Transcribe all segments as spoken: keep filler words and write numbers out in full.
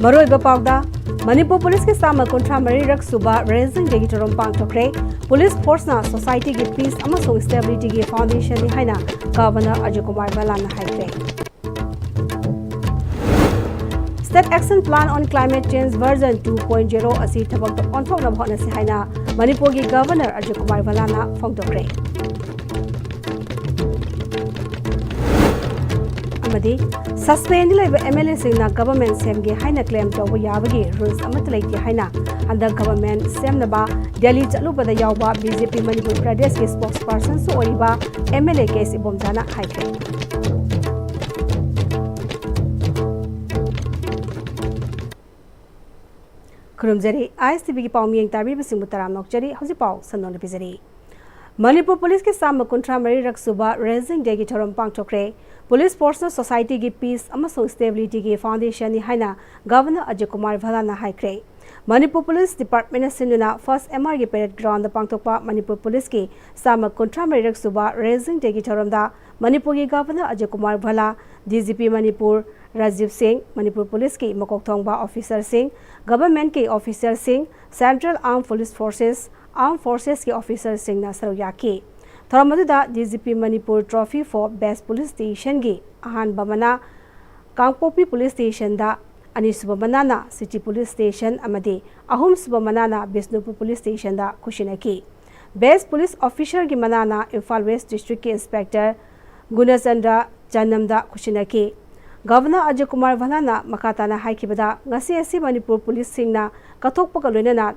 ꯃꯔꯨꯑꯣꯏꯕ ꯄꯥꯎꯗ, ꯃꯅꯤꯄꯨꯔ ꯄꯨꯂꯤꯁꯀꯤ ꯆꯥꯝꯃ ꯀꯨꯟꯊ꯭ꯔꯥ ꯃꯔꯤꯔꯛ ꯁꯨꯕ ꯔꯦꯖꯤꯡ ꯗꯦꯒꯤ ꯊꯧꯔꯝ ꯄꯥꯡꯊꯣꯛꯈ꯭ꯔꯦ꯫ ꯄꯨꯂꯤꯁ ꯐꯣꯔꯁꯅ ꯁꯣꯁꯥꯏꯇꯤꯒꯤ ꯄꯤꯁ ꯑꯃꯁꯨꯡ ꯁ꯭ꯇꯦꯕꯤꯂꯤꯇꯤꯒꯤ ꯐꯥꯎꯟꯗꯦꯁꯟꯅꯤ ꯍꯥꯏꯅ ꯒꯚꯔꯅꯔ ꯑꯖꯌ ꯀꯨꯃꯥꯔ ꯚꯜꯂꯥꯅ ꯍꯥꯏꯈ꯭ꯔꯦ꯫ State Action Plan on Climate Change Version two point zero ꯑꯁꯤ ꯊꯕꯛꯇ ꯑꯣꯟꯊꯣꯛꯅꯕ ꯍꯣꯠꯅꯁꯤ ꯍꯥꯏꯅ ꯃꯅꯤꯄꯨꯔꯒꯤ ꯒꯚꯔꯅꯔ ꯑꯖꯌ ꯀꯨꯃꯥꯔ ꯚꯜꯂꯥꯅ ꯐꯣꯡꯗꯣꯛꯈ꯭ꯔꯦ꯫ ꯑꯃꯗꯤ ꯁꯁꯄꯦꯟꯗ ꯂꯩꯕ ꯑꯦꯝ ꯑꯦꯜ ꯑꯦꯁꯤꯡꯅ ꯒꯚꯔꯟꯃꯦꯟꯠ ꯁꯦꯝꯒꯦ ꯍꯥꯏꯅ ꯀ꯭ꯂꯦꯝ ꯇꯧꯕ ꯌꯥꯕꯒꯤ ꯔꯨꯜꯁ ꯑꯃꯠꯇ ꯂꯩꯇꯦ ꯍꯥꯏꯅ ꯍꯟꯗꯛ ꯒꯚꯔꯟꯃꯦꯟꯠ ꯁꯦꯝꯅꯕ ꯗꯦꯜꯂꯤ ꯆꯠꯂꯨꯕꯗ ꯌꯥꯎꯕ ꯕꯤ ꯖꯦ ꯄꯤ ꯃꯅꯤꯄꯨꯔ ꯄ꯭ꯔꯗꯦꯁꯀꯤ ꯁ꯭ꯄꯣꯛꯁ ꯄꯔꯁꯟꯁꯨ ꯑꯣꯏꯔꯤꯕ ꯑꯦꯝ ꯑꯦꯜ ꯑꯦ ꯀꯦ ꯑꯦꯁ ꯏꯕꯣꯝꯆꯥꯅ ꯍꯥꯏꯈ꯭ꯔꯦ꯫ ꯈꯨꯔꯨꯝꯖꯔꯤ, ꯑꯥꯏ ꯑꯦꯁ ꯇꯤ ꯚꯤꯒꯤ ꯄꯥꯎ ꯃꯤꯠꯌꯦꯡ ꯇꯥꯕꯤꯕꯁꯤꯡꯕꯨ ꯇꯔꯥꯝꯅ ꯑꯣꯛꯆꯔꯤ꯫ ꯍꯧꯖꯤꯛ ꯄꯥꯎ ꯁꯟꯗꯣꯛꯅ ꯄꯤꯖꯔꯤ꯫ ꯃꯅꯤꯄꯨꯔ ꯄꯨꯂꯤꯁꯀꯤ ꯆꯥꯝꯃ ꯀꯨꯟꯊ꯭ꯔꯥ ꯃꯔꯤꯔꯛ ꯁꯨꯕ ꯔꯦꯖꯤꯡ ꯗꯦꯒꯤ ꯊꯧꯔꯝ ꯄꯥꯡꯊꯣꯛꯈ꯭ꯔꯦ꯫ ꯄꯨꯂꯤꯁ ꯐꯣꯔꯁꯅ ꯁꯣꯁꯥꯏꯇꯤꯒꯤ ꯄꯤꯁ ꯑꯃꯁꯨꯡ ꯁ꯭ꯇꯦꯕꯤꯂꯤꯇꯤꯒꯤ ꯐꯥꯎꯟꯗꯦꯁꯟꯅꯤ ꯍꯥꯏꯅ ꯒꯚꯔꯅꯔ ꯑꯖꯌ ꯀꯨꯃꯥꯔ ꯚꯜꯂꯥꯅ ꯍꯥꯏꯈ꯭ꯔꯦ꯫ ꯃꯅꯤꯄꯨꯔ ꯄꯨꯂꯤꯁ ꯗꯤꯄꯥꯔꯠꯃꯦꯟꯠꯅ ꯁꯤꯟꯗꯨꯅ ꯐꯥꯔꯁ ꯑꯦꯝ ꯑꯥꯔꯒꯤ ꯄꯦꯔꯦꯗ ꯒ꯭ꯔꯥꯎꯟꯗ ꯄꯥꯡꯊꯣꯛꯄ ꯃꯅꯤꯄꯨꯔ ꯄꯨꯂꯤꯁꯀꯤ ꯆꯥꯝꯃ ꯀꯨꯟꯊ꯭ꯔꯥ ꯃꯔꯤꯔꯛ ꯁꯨꯕ ꯔꯦꯖꯤꯡ ꯗꯦꯒꯤ ꯊꯧꯔꯝꯗ ꯃꯅꯤꯄꯨꯔꯒꯤ ꯒꯚꯔꯅꯔ ꯑꯖꯌ ꯀꯨꯃꯥꯔ ꯚꯜꯂꯥ, ꯗꯤ ꯖꯤ ꯄꯤ ꯃꯅꯤꯄꯨꯔ ꯔꯥꯖꯤꯕ ꯁꯤꯡ, ꯃꯅꯤꯄꯨꯔ ꯄꯨꯂꯤꯁꯀꯤ ꯃꯀꯣꯛ ꯊꯣꯡꯕ ꯑꯣꯐꯤꯁꯔꯁꯤꯡ, ꯒꯚꯔꯟꯃꯦꯟꯠꯀꯤ ꯑꯣꯐꯤꯁꯔꯁꯤꯡ, ꯁꯦꯟꯇ꯭ꯔꯦꯜ ꯑꯥꯔꯝ ꯄꯨꯂꯤꯁ ꯐꯣꯔꯁꯦꯁ, ꯑꯥꯔꯝ ꯐꯣꯔꯁꯦꯁꯀꯤ ꯑꯣꯐꯤꯁꯔꯁꯤꯡꯅ ꯁꯔꯨꯛ ꯌꯥꯈꯤ꯫ ꯊꯧꯔꯝ ꯑꯗꯨꯗ D G P Manipur trophy for best police ꯁ꯭ꯇꯦꯁꯟꯒꯤ ꯑꯍꯥꯟꯕ ꯃꯅꯥ ꯀꯥꯡꯄꯣꯛꯄꯤ ꯄꯨꯂꯤꯁ ꯁ꯭ꯇꯦꯁꯟꯗ, ꯑꯅꯤꯁꯨꯕ ꯃꯅꯥꯅ ꯁꯤꯇꯤ ꯄꯨꯂꯤꯁ ꯁ꯭ꯇꯦꯁꯟ ꯑꯃꯗꯤ ꯑꯍꯨꯝꯁꯨꯕ ꯃꯅꯥꯅ ꯕꯤꯁꯅꯨꯄꯨꯔ ꯄꯨꯂꯤꯁ ꯁ꯭ꯇꯦꯁꯟꯗ ꯈꯨꯠꯁꯤꯟꯅꯈꯤ꯫ ꯕꯦꯁ ꯄꯨꯂꯤꯁ ꯑꯣꯐꯤꯁꯔꯒꯤ ꯃꯅꯥꯅ ꯏꯝꯐꯥꯜ ꯋꯦꯁ ꯗꯤꯁꯇ꯭ꯔꯤꯛꯀꯤ ꯏꯟꯁꯄꯦꯛꯇꯔ ꯒꯨꯅꯆꯟꯗ꯭ꯔ ꯆꯅꯝꯗ ꯈꯨꯠꯁꯤꯟꯅꯈꯤ꯫ ꯒꯚꯔꯅꯔ ꯑꯖꯌ ꯀꯨꯃꯥꯔ ꯚꯜꯂꯥꯅ ꯃꯈꯥ ꯇꯥꯅ ꯍꯥꯏꯈꯤꯕꯗ, ꯉꯁꯤ ꯑꯁꯤ ꯃꯅꯤꯄꯨꯔ ꯄꯨꯂꯤꯁꯁꯤꯡꯅ ꯀꯠꯊꯣꯛꯄꯒ ꯂꯣꯏꯅꯅ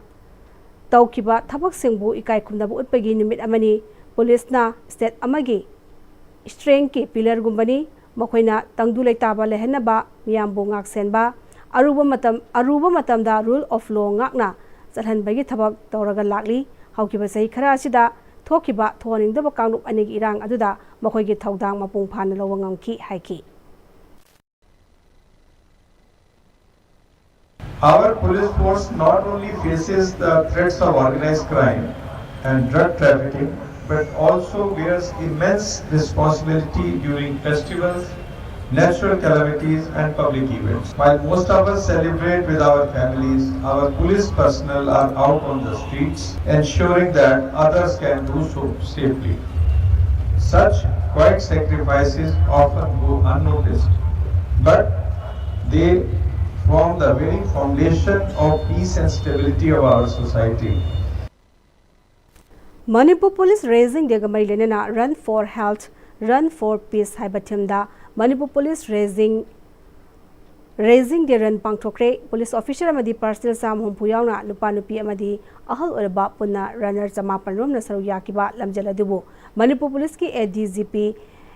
ꯇꯧꯈꯤꯕ ꯊꯕꯛꯁꯤꯡꯕꯨ ꯏꯀꯥꯏ ꯈꯨꯝꯅꯕ ꯎꯠꯄꯒꯤ ꯅꯨꯃꯤꯠ ꯑꯃꯅꯤ꯫ ꯄꯨꯂꯤꯁꯅ ꯁ꯭ꯇꯦꯠ ꯑꯃꯒꯤ ꯁ꯭ꯇ꯭ꯔꯦꯡꯊꯀꯤ ꯄꯤꯂꯔꯒꯨꯝꯕꯅꯤ꯫ ꯃꯈꯣꯏꯅ ꯇꯪꯗꯨ ꯂꯩꯇꯥꯕ ꯂꯩꯍꯟꯅꯕ, ꯃꯤꯌꯥꯝꯕꯨ ꯉꯥꯛꯁꯦꯟꯕ, ꯑꯔꯨꯕ ꯃꯇꯝ, ꯑꯔꯨꯕ ꯃꯇꯝꯗ rule of law ꯉꯥꯛꯅ ꯆꯠꯍꯟꯕꯒꯤ ꯊꯕꯛ ꯇꯧꯔꯒ ꯂꯥꯛꯂꯤ꯫ ꯍꯧꯈꯤꯕ ꯆꯍꯤ ꯈꯔ ꯑꯁꯤꯗ ꯊꯣꯛꯈꯤꯕ ꯊꯣꯛꯍꯟꯅꯤꯡꯗꯕ ꯀꯥꯡꯂꯨꯞ ꯑꯅꯤꯒꯤ ꯏꯔꯥꯡ ꯑꯗꯨꯗ ꯃꯈꯣꯏꯒꯤ ꯊꯧꯗꯥꯡ ꯃꯄꯨꯡ ꯐꯥꯅ ꯂꯧꯕ ꯉꯝꯈꯤ ꯍꯥꯏꯈꯤ꯫ Our police force not only faces the threats of organized crime and drug trafficking, but also bears immense responsibility during festivals, natural calamities and public events. While most of us celebrate with our families, our police personnel are out on the streets ensuring that others can do so safely. Such quiet sacrifices often go unnoticed, but they form the very foundation of peace and stability of our society. Manipur Police Raising Day ꯒ ꯃꯔꯤ ꯂꯩꯅꯅ Run for Health, Run for Peace ꯍꯥꯏꯕ theme ꯗ Manipur police rising rising ꯗꯦ run ꯄꯥꯡꯊꯣꯛꯈ꯭ꯔꯦ꯫ Police officer ꯑꯃꯗꯤ personal ꯆꯥꯝꯃ ꯍꯨꯝꯐꯨ ꯌꯥꯎꯅ ꯅꯨꯄꯥ ꯅꯨꯄꯤ ꯑꯃꯗꯤ ꯑꯍꯜ ꯑꯣꯏꯔꯕ ꯄꯨꯟꯅ ꯔꯟꯅꯔ ꯆꯃꯥꯄꯟ ꯔꯣꯝꯅ ꯁꯔꯨꯛ ꯌꯥꯈꯤꯕ ꯂꯝꯖꯦꯜ ꯑꯗꯨꯕꯨ ꯃꯅꯤꯄꯨꯔ ꯄꯨꯂꯤꯁꯀꯤ ꯑꯦ ꯗꯤ G P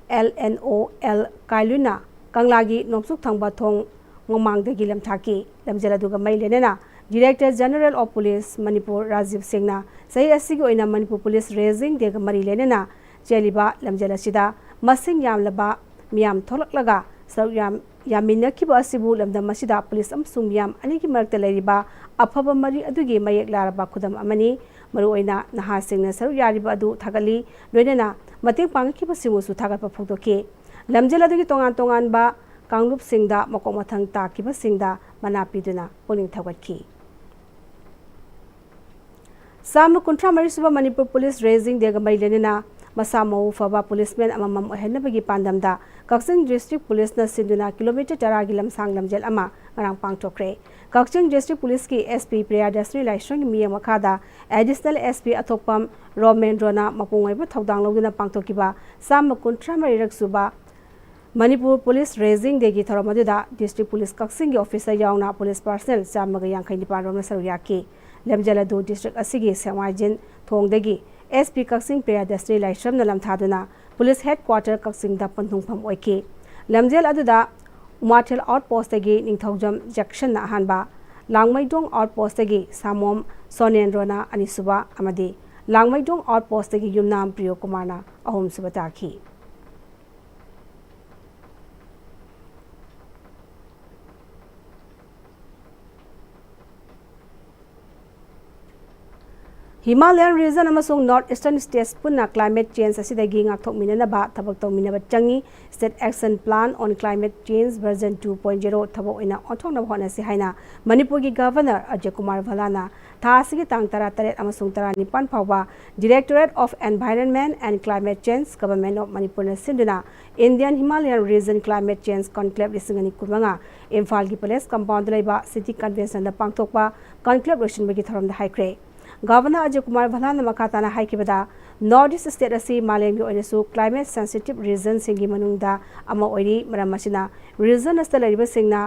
L N O L ꯀꯥꯏꯂꯨꯅ ꯀꯪꯂꯥꯒꯤ ꯅꯣꯡꯆꯨꯞ ꯊꯪꯕ ꯊꯣꯡ ꯃꯃꯥꯡꯗꯒꯤ ꯂꯝꯊꯥꯛꯈꯤ꯫ ꯂꯝꯖꯦꯜ ꯑꯗꯨꯒ ꯃꯔꯤ ꯂꯩꯅꯅ Director General of Police Manipur Rajiv ꯁꯤꯡꯅ ꯆꯍꯤ ꯑꯁꯤꯒꯤ ꯑꯣꯏꯅ ꯃꯅꯤꯄꯨꯔ ꯄꯨꯂꯤꯁ ꯔꯦꯖꯤꯡ ꯗꯦꯒ ꯃꯔꯤ ꯂꯩꯅꯅ ꯆꯦꯜꯂꯤꯕ ꯂꯝꯖꯦꯜ ꯑꯁꯤꯗ ꯃꯁꯤꯡ ꯌꯥꯝꯂꯕ ꯃꯤꯌꯥꯝ ꯊꯣꯛꯂꯛꯂꯒ ꯁꯔꯨꯛ ꯌꯥꯝ ꯌꯥꯃꯤꯟꯅꯈꯤꯕ ꯑꯁꯤꯕꯨ ꯂꯝꯗꯝ ꯑꯁꯤꯗ ꯄꯨꯂꯤꯁ ꯑꯃꯁꯨꯡ ꯃꯤꯌꯥꯝ ꯑꯅꯤꯒꯤ ꯃꯔꯛꯇ ꯂꯩꯔꯤꯕ ꯑꯐꯕ ꯃꯔꯤ ꯑꯗꯨꯒꯤ ꯃꯌꯦꯛ ꯂꯥꯔꯕ ꯈꯨꯗꯝ ꯑꯃꯅꯤ꯫ ꯃꯔꯨꯑꯣꯏꯅ ꯅꯍꯥꯁꯤꯡꯅ ꯁꯔꯨꯛ ꯌꯥꯔꯤꯕ ꯑꯗꯨ ꯊꯥꯒꯠꯂꯤ꯫ ꯂꯣꯏꯅꯅ ꯃꯇꯦꯡ ꯄꯥꯡꯉꯛꯈꯤꯕꯁꯤꯡꯕꯨꯁꯨ ꯊꯥꯒꯠꯄ ꯐꯣꯡꯗꯣꯛꯈꯤ꯫ ꯂꯝꯖꯦꯜ ꯑꯗꯨꯒꯤ ꯇꯣꯉꯥꯟ ꯇꯣꯉꯥꯟꯕ ꯀꯥꯡꯂꯨꯞꯁꯤꯡꯗ ꯃꯀꯣꯛ ꯃꯊꯪ ꯇꯥꯈꯤꯕꯁꯤꯡꯗ ꯃꯅꯥ ꯄꯤꯗꯨꯅ ꯄꯨꯛꯅꯤꯡ ꯊꯧꯒꯠꯈꯤ꯫ ꯆꯥꯝꯃ ꯀꯨꯟꯊ꯭ꯔꯥ ꯃꯔꯤ ꯁꯨꯕ ꯃꯅꯤꯄꯨꯔ ꯄꯨꯂꯤꯁ ꯔꯦꯖꯤꯡ ꯗꯦꯒ ꯃꯔꯤ ꯂꯩꯅꯅ ꯃꯁꯥ ꯃꯎ ꯐꯕ ꯄꯨꯂꯤꯁꯃꯦꯟ ꯑꯃꯃꯝ ꯑꯣꯏꯍꯟꯅꯕꯒꯤ ꯄꯥꯟꯗꯝꯗ ꯀꯛꯆꯤꯡ ꯗꯤꯁꯇ꯭ꯔꯤꯛ ꯄꯨꯂꯤꯁꯅ ꯁꯤꯟꯗꯨꯅ ꯀꯤꯂꯣꯃꯤꯇꯔ ꯇꯔꯥꯒꯤ ꯂꯝꯁꯥꯡ ꯂꯝꯖꯦꯜ ꯑꯃ ꯉꯔꯥꯡ ꯄꯥꯡꯊꯣꯛꯈ꯭ꯔꯦ꯫ ꯀꯛꯆꯤꯡ ꯗꯤꯁꯇ꯭ꯔꯤꯛ ꯄꯨꯂꯤꯁꯀꯤ ꯑꯦꯁ ꯄꯤ ꯄ꯭ꯔꯤꯌꯥꯗꯔꯁꯤꯅꯤ ꯂꯥꯏꯁ꯭ꯔꯝꯒꯤ ꯃꯤꯠꯌꯦꯡ ꯃꯈꯥꯗ ꯑꯦꯗꯤꯁꯅꯦꯜ ꯑꯦꯁ ꯄꯤ ꯑꯊꯣꯛꯄꯝ ꯔꯣꯃꯦꯟꯗ꯭ꯔꯣꯅ ꯃꯄꯨꯡ ꯑꯣꯏꯕ ꯊꯧꯗꯥꯡ ꯂꯧꯗꯨꯅ ꯄꯥꯡꯊꯣꯛꯈꯤꯕ ꯆꯥꯝꯃ ꯀꯨꯟꯊ꯭ꯔꯥ ꯃꯔꯤꯔꯛ ꯁꯨꯕ ꯃꯅꯤꯄꯨꯔ ꯄꯨꯂꯤꯁ ꯔꯦꯖꯤꯡ ꯗꯦꯒꯤ ꯊꯧꯔꯝ ꯑꯗꯨꯗ ꯗꯤꯁꯇ꯭ꯔꯤꯛ ꯄꯨꯂꯤꯁ ꯀꯛꯆꯤꯡꯒꯤ ꯑꯣꯐꯤꯁꯔ ꯌꯥꯎꯅ ꯄꯨꯂꯤꯁ ꯄꯥꯔꯁꯅꯦꯜ ꯆꯥꯝꯃꯒ ꯌꯥꯡꯈꯩ ꯅꯤꯄꯥꯟ ꯔꯣꯝꯅ ꯁꯔꯨꯛ ꯌꯥꯈꯤ꯫ ꯂꯝꯖꯦꯜ ꯑꯗꯨ ꯗꯤꯁꯇ꯭ꯔꯤꯛ ꯑꯁꯤꯒꯤ ꯁꯦꯛꯃꯥꯏꯖꯤꯟ ꯊꯣꯡꯗꯒꯤ ꯑꯦꯁ ꯄꯤ ꯀꯛꯆꯤꯡ ꯄ꯭ꯔꯤꯌꯥꯗꯔꯁꯤꯅꯤ ꯂꯥꯏꯁ꯭ꯔꯝꯅ ꯂꯝꯊꯥꯗꯨꯅ ꯄꯨꯂꯤꯁ ꯍꯦꯗꯀ꯭ꯋꯥꯇꯔ ꯀꯛꯆꯤꯡꯗ ꯄꯟꯊꯨꯡꯐꯝ ꯑꯣꯏꯈꯤ꯫ ꯂꯝꯖꯦꯜ ꯑꯗꯨꯗ ꯎꯃꯥꯊꯦꯜ ꯑꯥꯎꯠ ꯄꯣꯁꯇꯒꯤ ꯅꯤꯡꯊꯧꯖꯝ ꯖꯦꯛꯁꯟꯅ ꯑꯍꯥꯟꯕ, ꯂꯥꯡꯃꯩꯗꯣꯡ ꯑꯥꯎꯠ ꯄꯣꯁꯇꯒꯤ ꯁꯥꯃꯣꯝ ꯁꯣꯅꯦꯟꯗ꯭ꯔꯣꯅ ꯑꯅꯤꯁꯨꯕ ꯑꯃꯗꯤ ꯂꯥꯡꯃꯩꯗꯣꯡ ꯑꯥꯎꯠ ꯄꯣꯁꯇꯒꯤ ꯌꯨꯝꯅꯥꯝ ꯄ꯭ꯔꯤꯌꯣ ꯀꯨꯃꯥꯔꯅ ꯑꯍꯨꯝꯁꯨꯕ ꯇꯥꯈꯤ꯫ Himalayan region ꯑꯃꯁꯨꯡ North Eastern states ꯄꯨꯟꯅ climate change ꯑꯁꯤꯗꯒꯤ ꯉꯥꯛꯊꯣꯛꯃꯤꯟꯅꯅꯕ ꯊꯕꯛ ꯇꯧꯃꯤꯟꯅꯕ ꯆꯪꯏ꯫ State Action Plan on Climate Change Version two point zero ꯊꯕꯛ ꯑꯣꯏꯅ ꯑꯣꯟꯊꯣꯛꯅꯕ ꯍꯣꯠꯅꯁꯤ ꯍꯥꯏꯅ ꯃꯅꯤꯄꯨꯔꯒꯤ Governor ꯑꯖꯌ ꯀꯨꯃꯥꯔ ꯚꯜꯂꯥꯅ ꯊꯥ ꯑꯁꯤꯒꯤ ꯇꯥꯡ ꯇꯔꯥꯇꯔꯦꯠ ꯑꯃꯁꯨꯡ ꯇꯔꯥꯅꯤꯄꯥꯟ ꯐꯥꯎꯕ Directorate of Environment and Climate Change, Government of ꯃꯅꯤꯄꯨꯔꯅ ꯁꯤꯟꯗꯨꯅ Indian Himalayan Region Climate Change Conclave ꯂꯤꯁꯤꯡ ꯑꯅꯤ ꯀꯨꯟꯃꯉꯥ ꯏꯝꯐꯥꯜꯒꯤ Palace Compound ꯗ ꯂꯩꯕ City Convention ꯗ ꯄꯥꯡꯊꯣꯛꯄ conclave ꯂꯣꯏꯁꯤꯟꯕꯒꯤ ꯊꯧꯔꯝꯗ ꯍꯥꯏꯈ꯭ꯔꯦ꯫ Governor ꯑꯖꯌ ꯀꯨꯃꯥꯔ ꯚꯜꯂꯥꯅ ꯃꯈꯥ ꯇꯥꯅ ꯍꯥꯏꯈꯤꯕꯗ, North East state ꯑꯁꯤ ꯃꯥꯂꯦꯝꯒꯤ ꯑꯣꯏꯅꯁꯨ climate sensitive region ꯁꯤꯡꯒꯤ ꯃꯅꯨꯡꯗ ꯑꯃ ꯑꯣꯏꯔꯤ꯫ ꯃꯔꯝ ꯑꯁꯤꯅ region ꯑꯁꯤꯗ ꯂꯩꯔꯤꯕꯁꯤꯡꯅ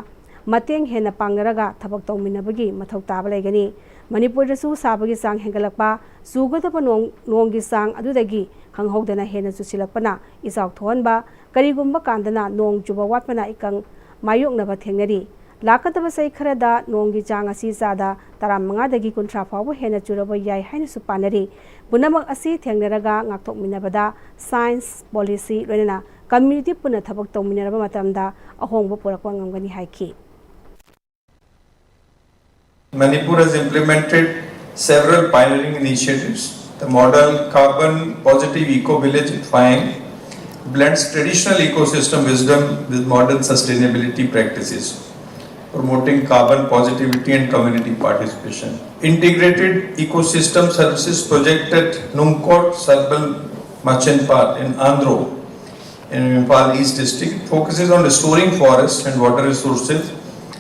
ꯃꯇꯦꯡ ꯍꯦꯟꯅ ꯄꯥꯡꯅꯔꯒ ꯊꯕꯛ ꯇꯧꯃꯤꯟꯅꯕꯒꯤ ꯃꯊꯧ ꯇꯥꯕ ꯂꯩꯒꯅꯤ꯫ ꯃꯅꯤꯄꯨꯔꯗꯁꯨ ꯁꯥꯕꯒꯤ ꯆꯥꯡ ꯍꯦꯟꯒꯠꯂꯛꯄ, ꯆꯨꯒꯗꯕ ꯅꯣꯡ, ꯅꯣꯡꯒꯤ ꯆꯥꯡ ꯑꯗꯨꯗꯒꯤ ꯈꯪꯍꯧꯗꯅ ꯍꯦꯟꯅ ꯆꯨꯁꯤꯜꯂꯛꯄꯅ ꯏꯆꯥꯎ ꯊꯣꯛꯍꯟꯕ, ꯀꯔꯤꯒꯨꯝꯕ ꯀꯥꯟꯗꯅ ꯅꯣꯡ ꯆꯨꯕ ꯋꯥꯠꯄꯅ ꯏꯀꯪ ꯃꯥꯌꯣꯛꯅꯕ ꯊꯦꯡꯅꯔꯤ꯫ ꯂꯥꯛꯀꯗꯕ ꯆꯍꯤ ꯈꯔꯗ ꯅꯣꯡꯒꯤ ꯆꯥꯡ ꯑꯁꯤ ꯆꯥꯗ ꯇꯔꯥꯃꯉꯥꯗꯒꯤ ꯀꯨꯟꯊ꯭ꯔꯥ ꯐꯥꯎꯕ ꯍꯦꯟꯅ ꯆꯨꯔꯕ ꯌꯥꯏ ꯍꯥꯏꯅꯁꯨ ꯄꯥꯅꯔꯤ꯫ ꯄꯨꯝꯅꯃꯛ ꯑꯁꯤ ꯊꯦꯡꯅꯔꯒ ꯉꯥꯛꯊꯣꯛꯃꯤꯟꯅꯕꯗ science, policy ꯂꯣꯏꯅꯅ community ꯄꯨꯟꯅ ꯊꯕꯛ ꯇꯧꯃꯤꯟꯅꯔꯕ ꯃꯇꯝꯗ ꯑꯍꯣꯡꯕ ꯄꯨꯔꯛꯄ ꯉꯝꯒꯅꯤ ꯍꯥꯏꯈꯤ꯫ Manipur has implemented several pioneering initiatives. The model Carbon Positive Eco Village at Phaeng blends traditional ecosystem wisdom with modern sustainability practices, promoting carbon positivity and community participation. Integrated ecosystem services project at Nungkot Sarbal Machenpat in Andro in Imphal East district focuses on restoring forests and water resources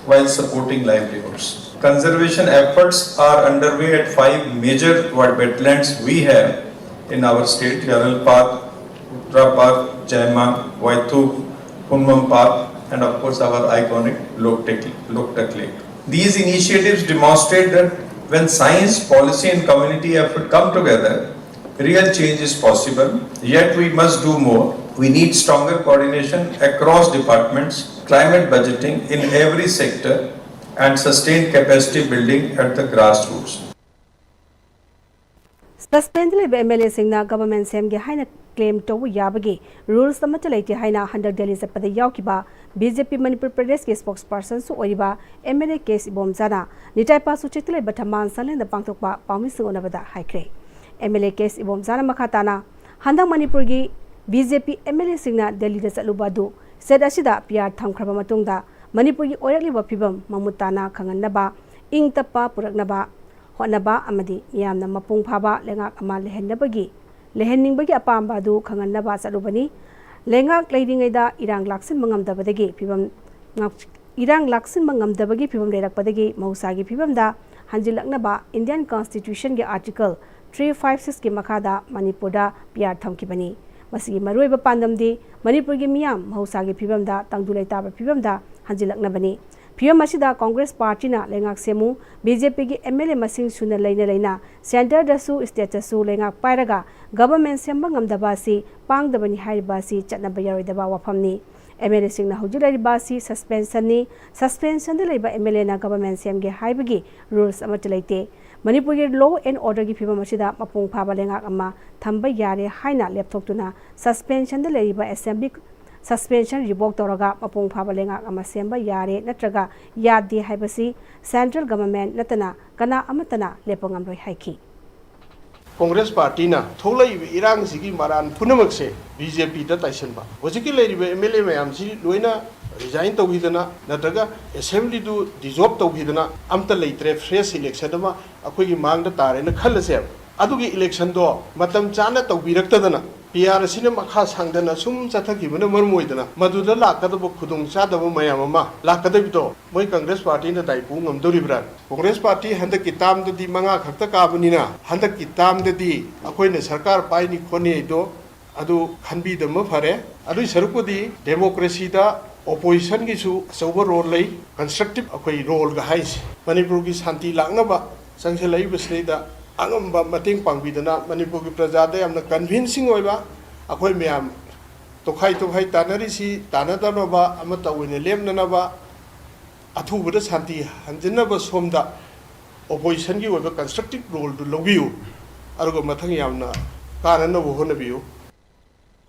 while supporting livelihoods. Conservation efforts are underway at five major wet-, wetlands we have in our state: Yaralpad, Uttarapark, Jaimang, Waithu, Hunmam Park, and of course our iconic Loktak, Loktak Lake. These initiatives demonstrate that when science, policy, and community effort come together, real change is possible, yet we must do more. We need stronger coordination across departments, climate budgeting in every sector, and sustained capacity building at the grassroots. Suspend ꯂꯩꯕ M L ꯑꯦꯁꯤꯡꯅ government ꯁꯦꯝꯒꯦ ꯍꯥꯏꯅ claim ꯇꯧꯕ ꯌꯥꯕꯒꯤ rules ꯑꯃꯠꯇ ꯂꯩꯇꯦ ꯍꯥꯏꯅ ꯍꯟꯗꯛ ꯗꯦꯜꯂꯤ ꯆꯠꯄꯗ ꯌꯥꯎꯈꯤꯕ ꯕꯤ ꯖꯦ ꯄꯤ ꯃꯅꯤꯄꯨꯔ ꯄ꯭ꯔꯗꯦꯁꯀꯤ ꯁ꯭ꯄꯣꯛꯁ ꯄꯔꯁꯟꯁꯨ ꯑꯣꯏꯔꯤꯕ ꯑꯦꯝ ꯑꯦꯜ ꯑꯦ ꯀꯦ ꯑꯦꯁ ꯏꯕꯣꯝꯆꯥꯅ ꯅꯤꯇꯥꯏ ꯄꯥꯁꯨ ꯆꯦꯛꯇ ꯂꯩꯕ ꯊꯝꯕꯥꯜ ꯁꯟꯂꯦꯟꯗ ꯄꯥꯡꯊꯣꯛꯄ ꯄꯥꯎꯃꯤꯁꯤꯡ ꯎꯅꯕꯗ ꯍꯥꯏꯈ꯭ꯔꯦ꯫ ꯑꯦꯝ ꯑꯦꯜ ꯑꯦ ꯀꯦ ꯑꯦꯁ ꯏꯕꯣꯝꯆꯥꯅ ꯃꯈꯥ ꯇꯥꯅ ꯍꯟꯗꯛ ꯃꯅꯤꯄꯨꯔꯒꯤ B J P M L ꯑꯦꯁꯤꯡꯅ ꯗꯦꯜꯂꯤꯗ ꯆꯠꯂꯨꯕ ꯑꯗꯨ ꯁ꯭ꯇꯦꯠ ꯑꯁꯤꯗ ꯄꯤ ꯑꯥꯔ ꯊꯝꯈ꯭ꯔꯕ ꯃꯇꯨꯡꯗ ꯃꯅꯤꯄꯨꯔꯒꯤ ꯑꯣꯏꯔꯛꯂꯤꯕ ꯐꯤꯕꯝ ꯃꯃꯨꯠ ꯇꯥꯅ ꯈꯪꯍꯟꯅꯕ, ꯏꯪ ꯇꯞꯄ ꯄꯨꯔꯛꯅꯕ ꯍꯣꯠꯅꯕ ꯑꯃꯗꯤ ꯃꯤꯌꯥꯝꯅ ꯃꯄꯨꯡ ꯐꯥꯕ ꯂꯩꯉꯥꯛ ꯑꯃ ꯂꯩꯍꯟꯅꯕꯒꯤ, ꯂꯩꯍꯟꯅꯤꯡꯕꯒꯤ ꯑꯄꯥꯝꯕ ꯑꯗꯨ ꯈꯪꯍꯟꯅꯕ ꯆꯠꯂꯨꯕꯅꯤ꯫ ꯂꯩꯉꯥꯛ ꯂꯩꯔꯤꯉꯩꯗ ꯏꯔꯥꯡ ꯂꯥꯛꯁꯤꯟꯕ ꯉꯝꯗꯕꯗꯒꯤ ꯐꯤꯕꯝ ꯉꯥꯛ-, ꯏꯔꯥꯡ ꯂꯥꯛꯁꯤꯟꯕ ꯉꯝꯗꯕꯒꯤ ꯐꯤꯕꯝ ꯂꯩꯔꯛꯄꯗꯒꯤ ꯃꯍꯧꯁꯥꯒꯤ ꯐꯤꯕꯝꯗ ꯍꯟꯖꯤꯜꯂꯛꯅꯕ ꯏꯟꯗꯤꯌꯟ ꯀꯟꯁꯇꯤꯇ꯭ꯌꯨꯁꯟꯒꯤ ꯑꯥꯔꯇꯤꯀꯜ ꯊ꯭ꯔꯤ ꯐꯥꯏꯚ ꯁꯤꯛꯁꯀꯤ ꯃꯈꯥꯗ ꯃꯅꯤꯄꯨꯔꯗ ꯄꯤ ꯑꯥꯔ ꯊꯝꯈꯤꯕꯅꯤ꯫ ꯃꯁꯤꯒꯤ ꯃꯔꯨꯑꯣꯏꯕ ꯄꯥꯟꯗꯝꯗꯤ ꯃꯅꯤꯄꯨꯔꯒꯤ ꯃꯤꯌꯥꯝ ꯃꯍꯧꯁꯥꯒꯤ ꯐꯤꯕꯝꯗ ꯇꯪꯗꯨ ꯂꯩꯇꯥꯕ ꯐꯤꯕꯝꯗ ꯍꯟꯖꯤꯜꯂꯛꯅꯕꯅꯤ꯫ ꯐꯤꯕꯝ ꯑꯁꯤꯗ ꯀꯣꯡꯒ꯭ꯔꯦꯁ ꯄꯥꯔꯇꯤꯅ ꯂꯩꯉꯥꯛ ꯁꯦꯝꯃꯨ, ꯕꯤ ꯖꯦ ꯄꯤꯒꯤ ꯑꯦꯝ ꯑꯦꯜ ꯑꯦ ꯃꯁꯤꯡ ꯁꯨꯅ ꯂꯩꯅ ꯂꯩꯅ ꯁꯦꯟꯇꯔꯗꯁꯨ ꯁ꯭ꯇꯦꯠꯇꯁꯨ ꯂꯩꯉꯥꯛ ꯄꯥꯏꯔꯒ ꯒꯚꯔꯟꯃꯦꯟ ꯁꯦꯝꯕ ꯉꯝꯗꯕ ꯑꯁꯤ ꯄꯥꯡꯗꯕꯅꯤ ꯍꯥꯏꯔꯤꯕ ꯑꯁꯤ ꯆꯠꯅꯕ ꯌꯥꯔꯣꯏꯗꯕ ꯋꯥꯐꯝꯅꯤ꯫ ꯑꯦꯝ ꯑꯦꯜ ꯑꯦꯁꯤꯡꯅ ꯍꯧꯖꯤꯛ ꯂꯩꯔꯤꯕ ꯑꯁꯤ ꯁꯁꯄꯦꯟꯁꯟꯅꯤ꯫ ꯁꯁꯄꯦꯟꯁꯟꯗ ꯂꯩꯕ ꯑꯦꯝ ꯑꯦꯜ ꯑꯦꯅ ꯒꯚꯔꯟꯃꯦꯟ ꯁꯦꯝꯒꯦ ꯍꯥꯏꯕꯒꯤ ꯔꯨꯜꯁ ꯑꯃꯠꯇ ꯂꯩꯇꯦ꯫ ꯃꯅꯤꯄꯨꯔꯒꯤ ꯂꯣ ꯑꯦꯟ ꯑꯣꯔꯗꯔꯒꯤ ꯐꯤꯕꯝ ꯑꯁꯤꯗ ꯃꯄꯨꯡ ꯐꯥꯕ ꯂꯩꯉꯥꯛ ꯑꯃ ꯊꯝꯕ ꯌꯥꯔꯦ ꯍꯥꯏꯅ ꯂꯦꯞꯊꯣꯛꯇꯨꯅ ꯁꯁꯄꯦꯟꯁꯟꯗ ꯂꯩꯔꯤꯕ ꯑꯦꯁꯦꯝꯕ꯭ꯂꯤ ꯁꯁꯄꯦꯟꯁꯟ ꯔꯤꯚꯣꯛ ꯇꯧꯔꯒ ꯃꯄꯨꯡ ꯐꯥꯕ ꯂꯩꯉꯥꯛ ꯑꯃ ꯁꯦꯝꯕ ꯌꯥꯔꯦ ꯅꯠꯇ꯭ꯔꯒ ꯌꯥꯗꯦ ꯍꯥꯏꯕꯁꯤ ꯁꯦꯟꯇ꯭ꯔꯦꯜ ꯒꯚꯔꯟꯃꯦꯟꯠ ꯅꯠꯇꯅ ꯀꯅꯥ ꯑꯃꯠꯇꯅ ꯂꯦꯞꯄ ꯉꯝꯂꯣꯏ ꯍꯥꯏꯈꯤ꯫ ꯀꯣꯡꯒ꯭ꯔꯦꯁ ꯄꯥꯔꯇꯤꯅ ꯊꯣꯛꯂꯛꯏꯕ ꯏꯔꯥꯡꯁꯤꯒꯤ ꯃꯔꯥꯟ ꯄꯨꯝꯅꯃꯛꯁꯦ ꯕꯤ ꯖꯦ ꯄꯤꯗ ꯇꯥꯏꯁꯤꯟꯕ, ꯍꯧꯖꯤꯛꯀꯤ ꯂꯩꯔꯤꯕ ꯑꯦꯝ ꯑꯦꯜ ꯑꯦ ꯃꯌꯥꯝꯁꯤ ꯂꯣꯏꯅ ꯔꯤꯖꯥꯏꯟ ꯇꯧꯈꯤꯗꯅ ꯅꯠꯇ꯭ꯔꯒ ꯑꯦꯁꯦꯝꯕ꯭ꯂꯤꯗꯨ ꯗꯤꯖꯣꯜꯕ ꯇꯧꯈꯤꯗꯅ ꯑꯝꯇ ꯂꯩꯇ꯭ꯔꯦ, ꯐ꯭ꯔꯦꯁ ꯏꯂꯦꯛꯁꯟ ꯑꯃ ꯑꯩꯈꯣꯏꯒꯤ ꯃꯥꯡꯗ ꯇꯥꯔꯦꯅ ꯈꯜꯂꯁꯦꯕ꯫ ꯑꯗꯨꯒꯤ ꯏꯂꯦꯛꯁꯟꯗꯣ ꯃꯇꯝ ꯆꯥꯅ ꯇꯧꯕꯤꯔꯛꯇꯗꯅ ꯄꯤ ꯑꯥꯔ ꯑꯁꯤꯅ ꯃꯈꯥ ꯁꯥꯡꯗꯅ ꯁꯨꯝ ꯆꯠꯊꯈꯤꯕꯅ ꯃꯔꯝ ꯑꯣꯏꯗꯅ ꯃꯗꯨꯗ ꯂꯥꯛꯀꯗꯕ ꯈꯨꯗꯣꯡꯆꯥꯗꯕ ꯃꯌꯥꯝ ꯑꯃ ꯂꯥꯛꯀꯗꯕꯗꯣ ꯃꯣꯏ ꯀꯪꯒ꯭ꯔꯦꯁ ꯄꯥꯔꯇꯤꯅ ꯗꯥꯏꯄꯨ ꯉꯝꯗꯣꯔꯤꯕ꯭ꯔꯥ? ꯀꯪꯒ꯭ꯔꯦꯁ ꯄꯥꯔꯇꯤ ꯍꯟꯗꯛꯀꯤ ꯇꯥꯝꯗꯗꯤ ꯃꯉꯥ ꯈꯛꯇ ꯀꯥꯕꯅꯤꯅ ꯍꯟꯗꯛꯀꯤ ꯇꯥꯝꯗꯗꯤ ꯑꯩꯈꯣꯏꯅ ꯁꯔꯀꯥꯔ ꯄꯥꯏꯅꯤ ꯈꯣꯠꯅꯤ ꯍꯥꯏꯗꯣ ꯑꯗꯨ ꯈꯟꯕꯤꯗꯕꯅ ꯐꯔꯦ꯫ ꯑꯗꯨꯏ ꯁꯔꯨꯛꯄꯨꯗꯤ ꯗꯦꯃꯣꯀ꯭ꯔꯦꯁꯤꯗ ꯑꯣꯄꯣꯖꯤꯁꯟꯒꯤꯁꯨ ꯑꯆꯧꯕ ꯔꯣꯜ ꯂꯩ, ꯀꯟꯁꯇ꯭ꯔꯛꯇꯤꯚ ꯑꯩꯈꯣꯏ ꯔꯣꯜꯒ ꯍꯥꯏꯁꯦ꯫ ꯃꯅꯤꯄꯨꯔꯒꯤ ꯁꯥꯟꯇꯤ ꯂꯥꯛꯅꯕ ꯆꯪꯁꯤꯜꯂꯛꯏꯕꯁꯤꯗꯩꯗ ꯑꯉꯝꯕ ꯃꯇꯦꯡ ꯄꯥꯡꯕꯤꯗꯅ ꯃꯅꯤꯄꯨꯔꯒꯤ ꯄ꯭ꯔꯖꯥꯗ ꯌꯥꯝꯅ ꯀꯟꯚꯤꯟꯁꯤꯡ ꯑꯣꯏꯕ, ꯑꯩꯈꯣꯏ ꯃꯌꯥꯝ ꯇꯣꯈꯥꯏ ꯇꯣꯈꯥꯏ ꯇꯥꯅꯔꯤꯁꯤ ꯇꯥꯅꯗꯅꯕ, ꯑꯃꯠꯇ ꯑꯣꯏꯅ ꯂꯦꯞꯅꯅꯕ, ꯑꯊꯨꯕꯗ ꯁꯥꯟꯇꯤ ꯍꯟꯖꯤꯟꯅꯕ ꯁꯣꯝꯗ ꯑꯣꯄꯣꯖꯤꯁꯟꯒꯤ ꯑꯣꯏꯕ ꯀꯟꯁꯇ꯭ꯔꯛꯇꯤꯚ ꯔꯣꯜꯗꯨ ꯂꯧꯕꯤꯌꯨ꯫ ꯑꯗꯨꯒ ꯃꯊꯪ ꯌꯥꯝꯅ ꯀꯥꯟꯅꯅꯕ ꯍꯣꯠꯅꯕꯤꯌꯨ꯫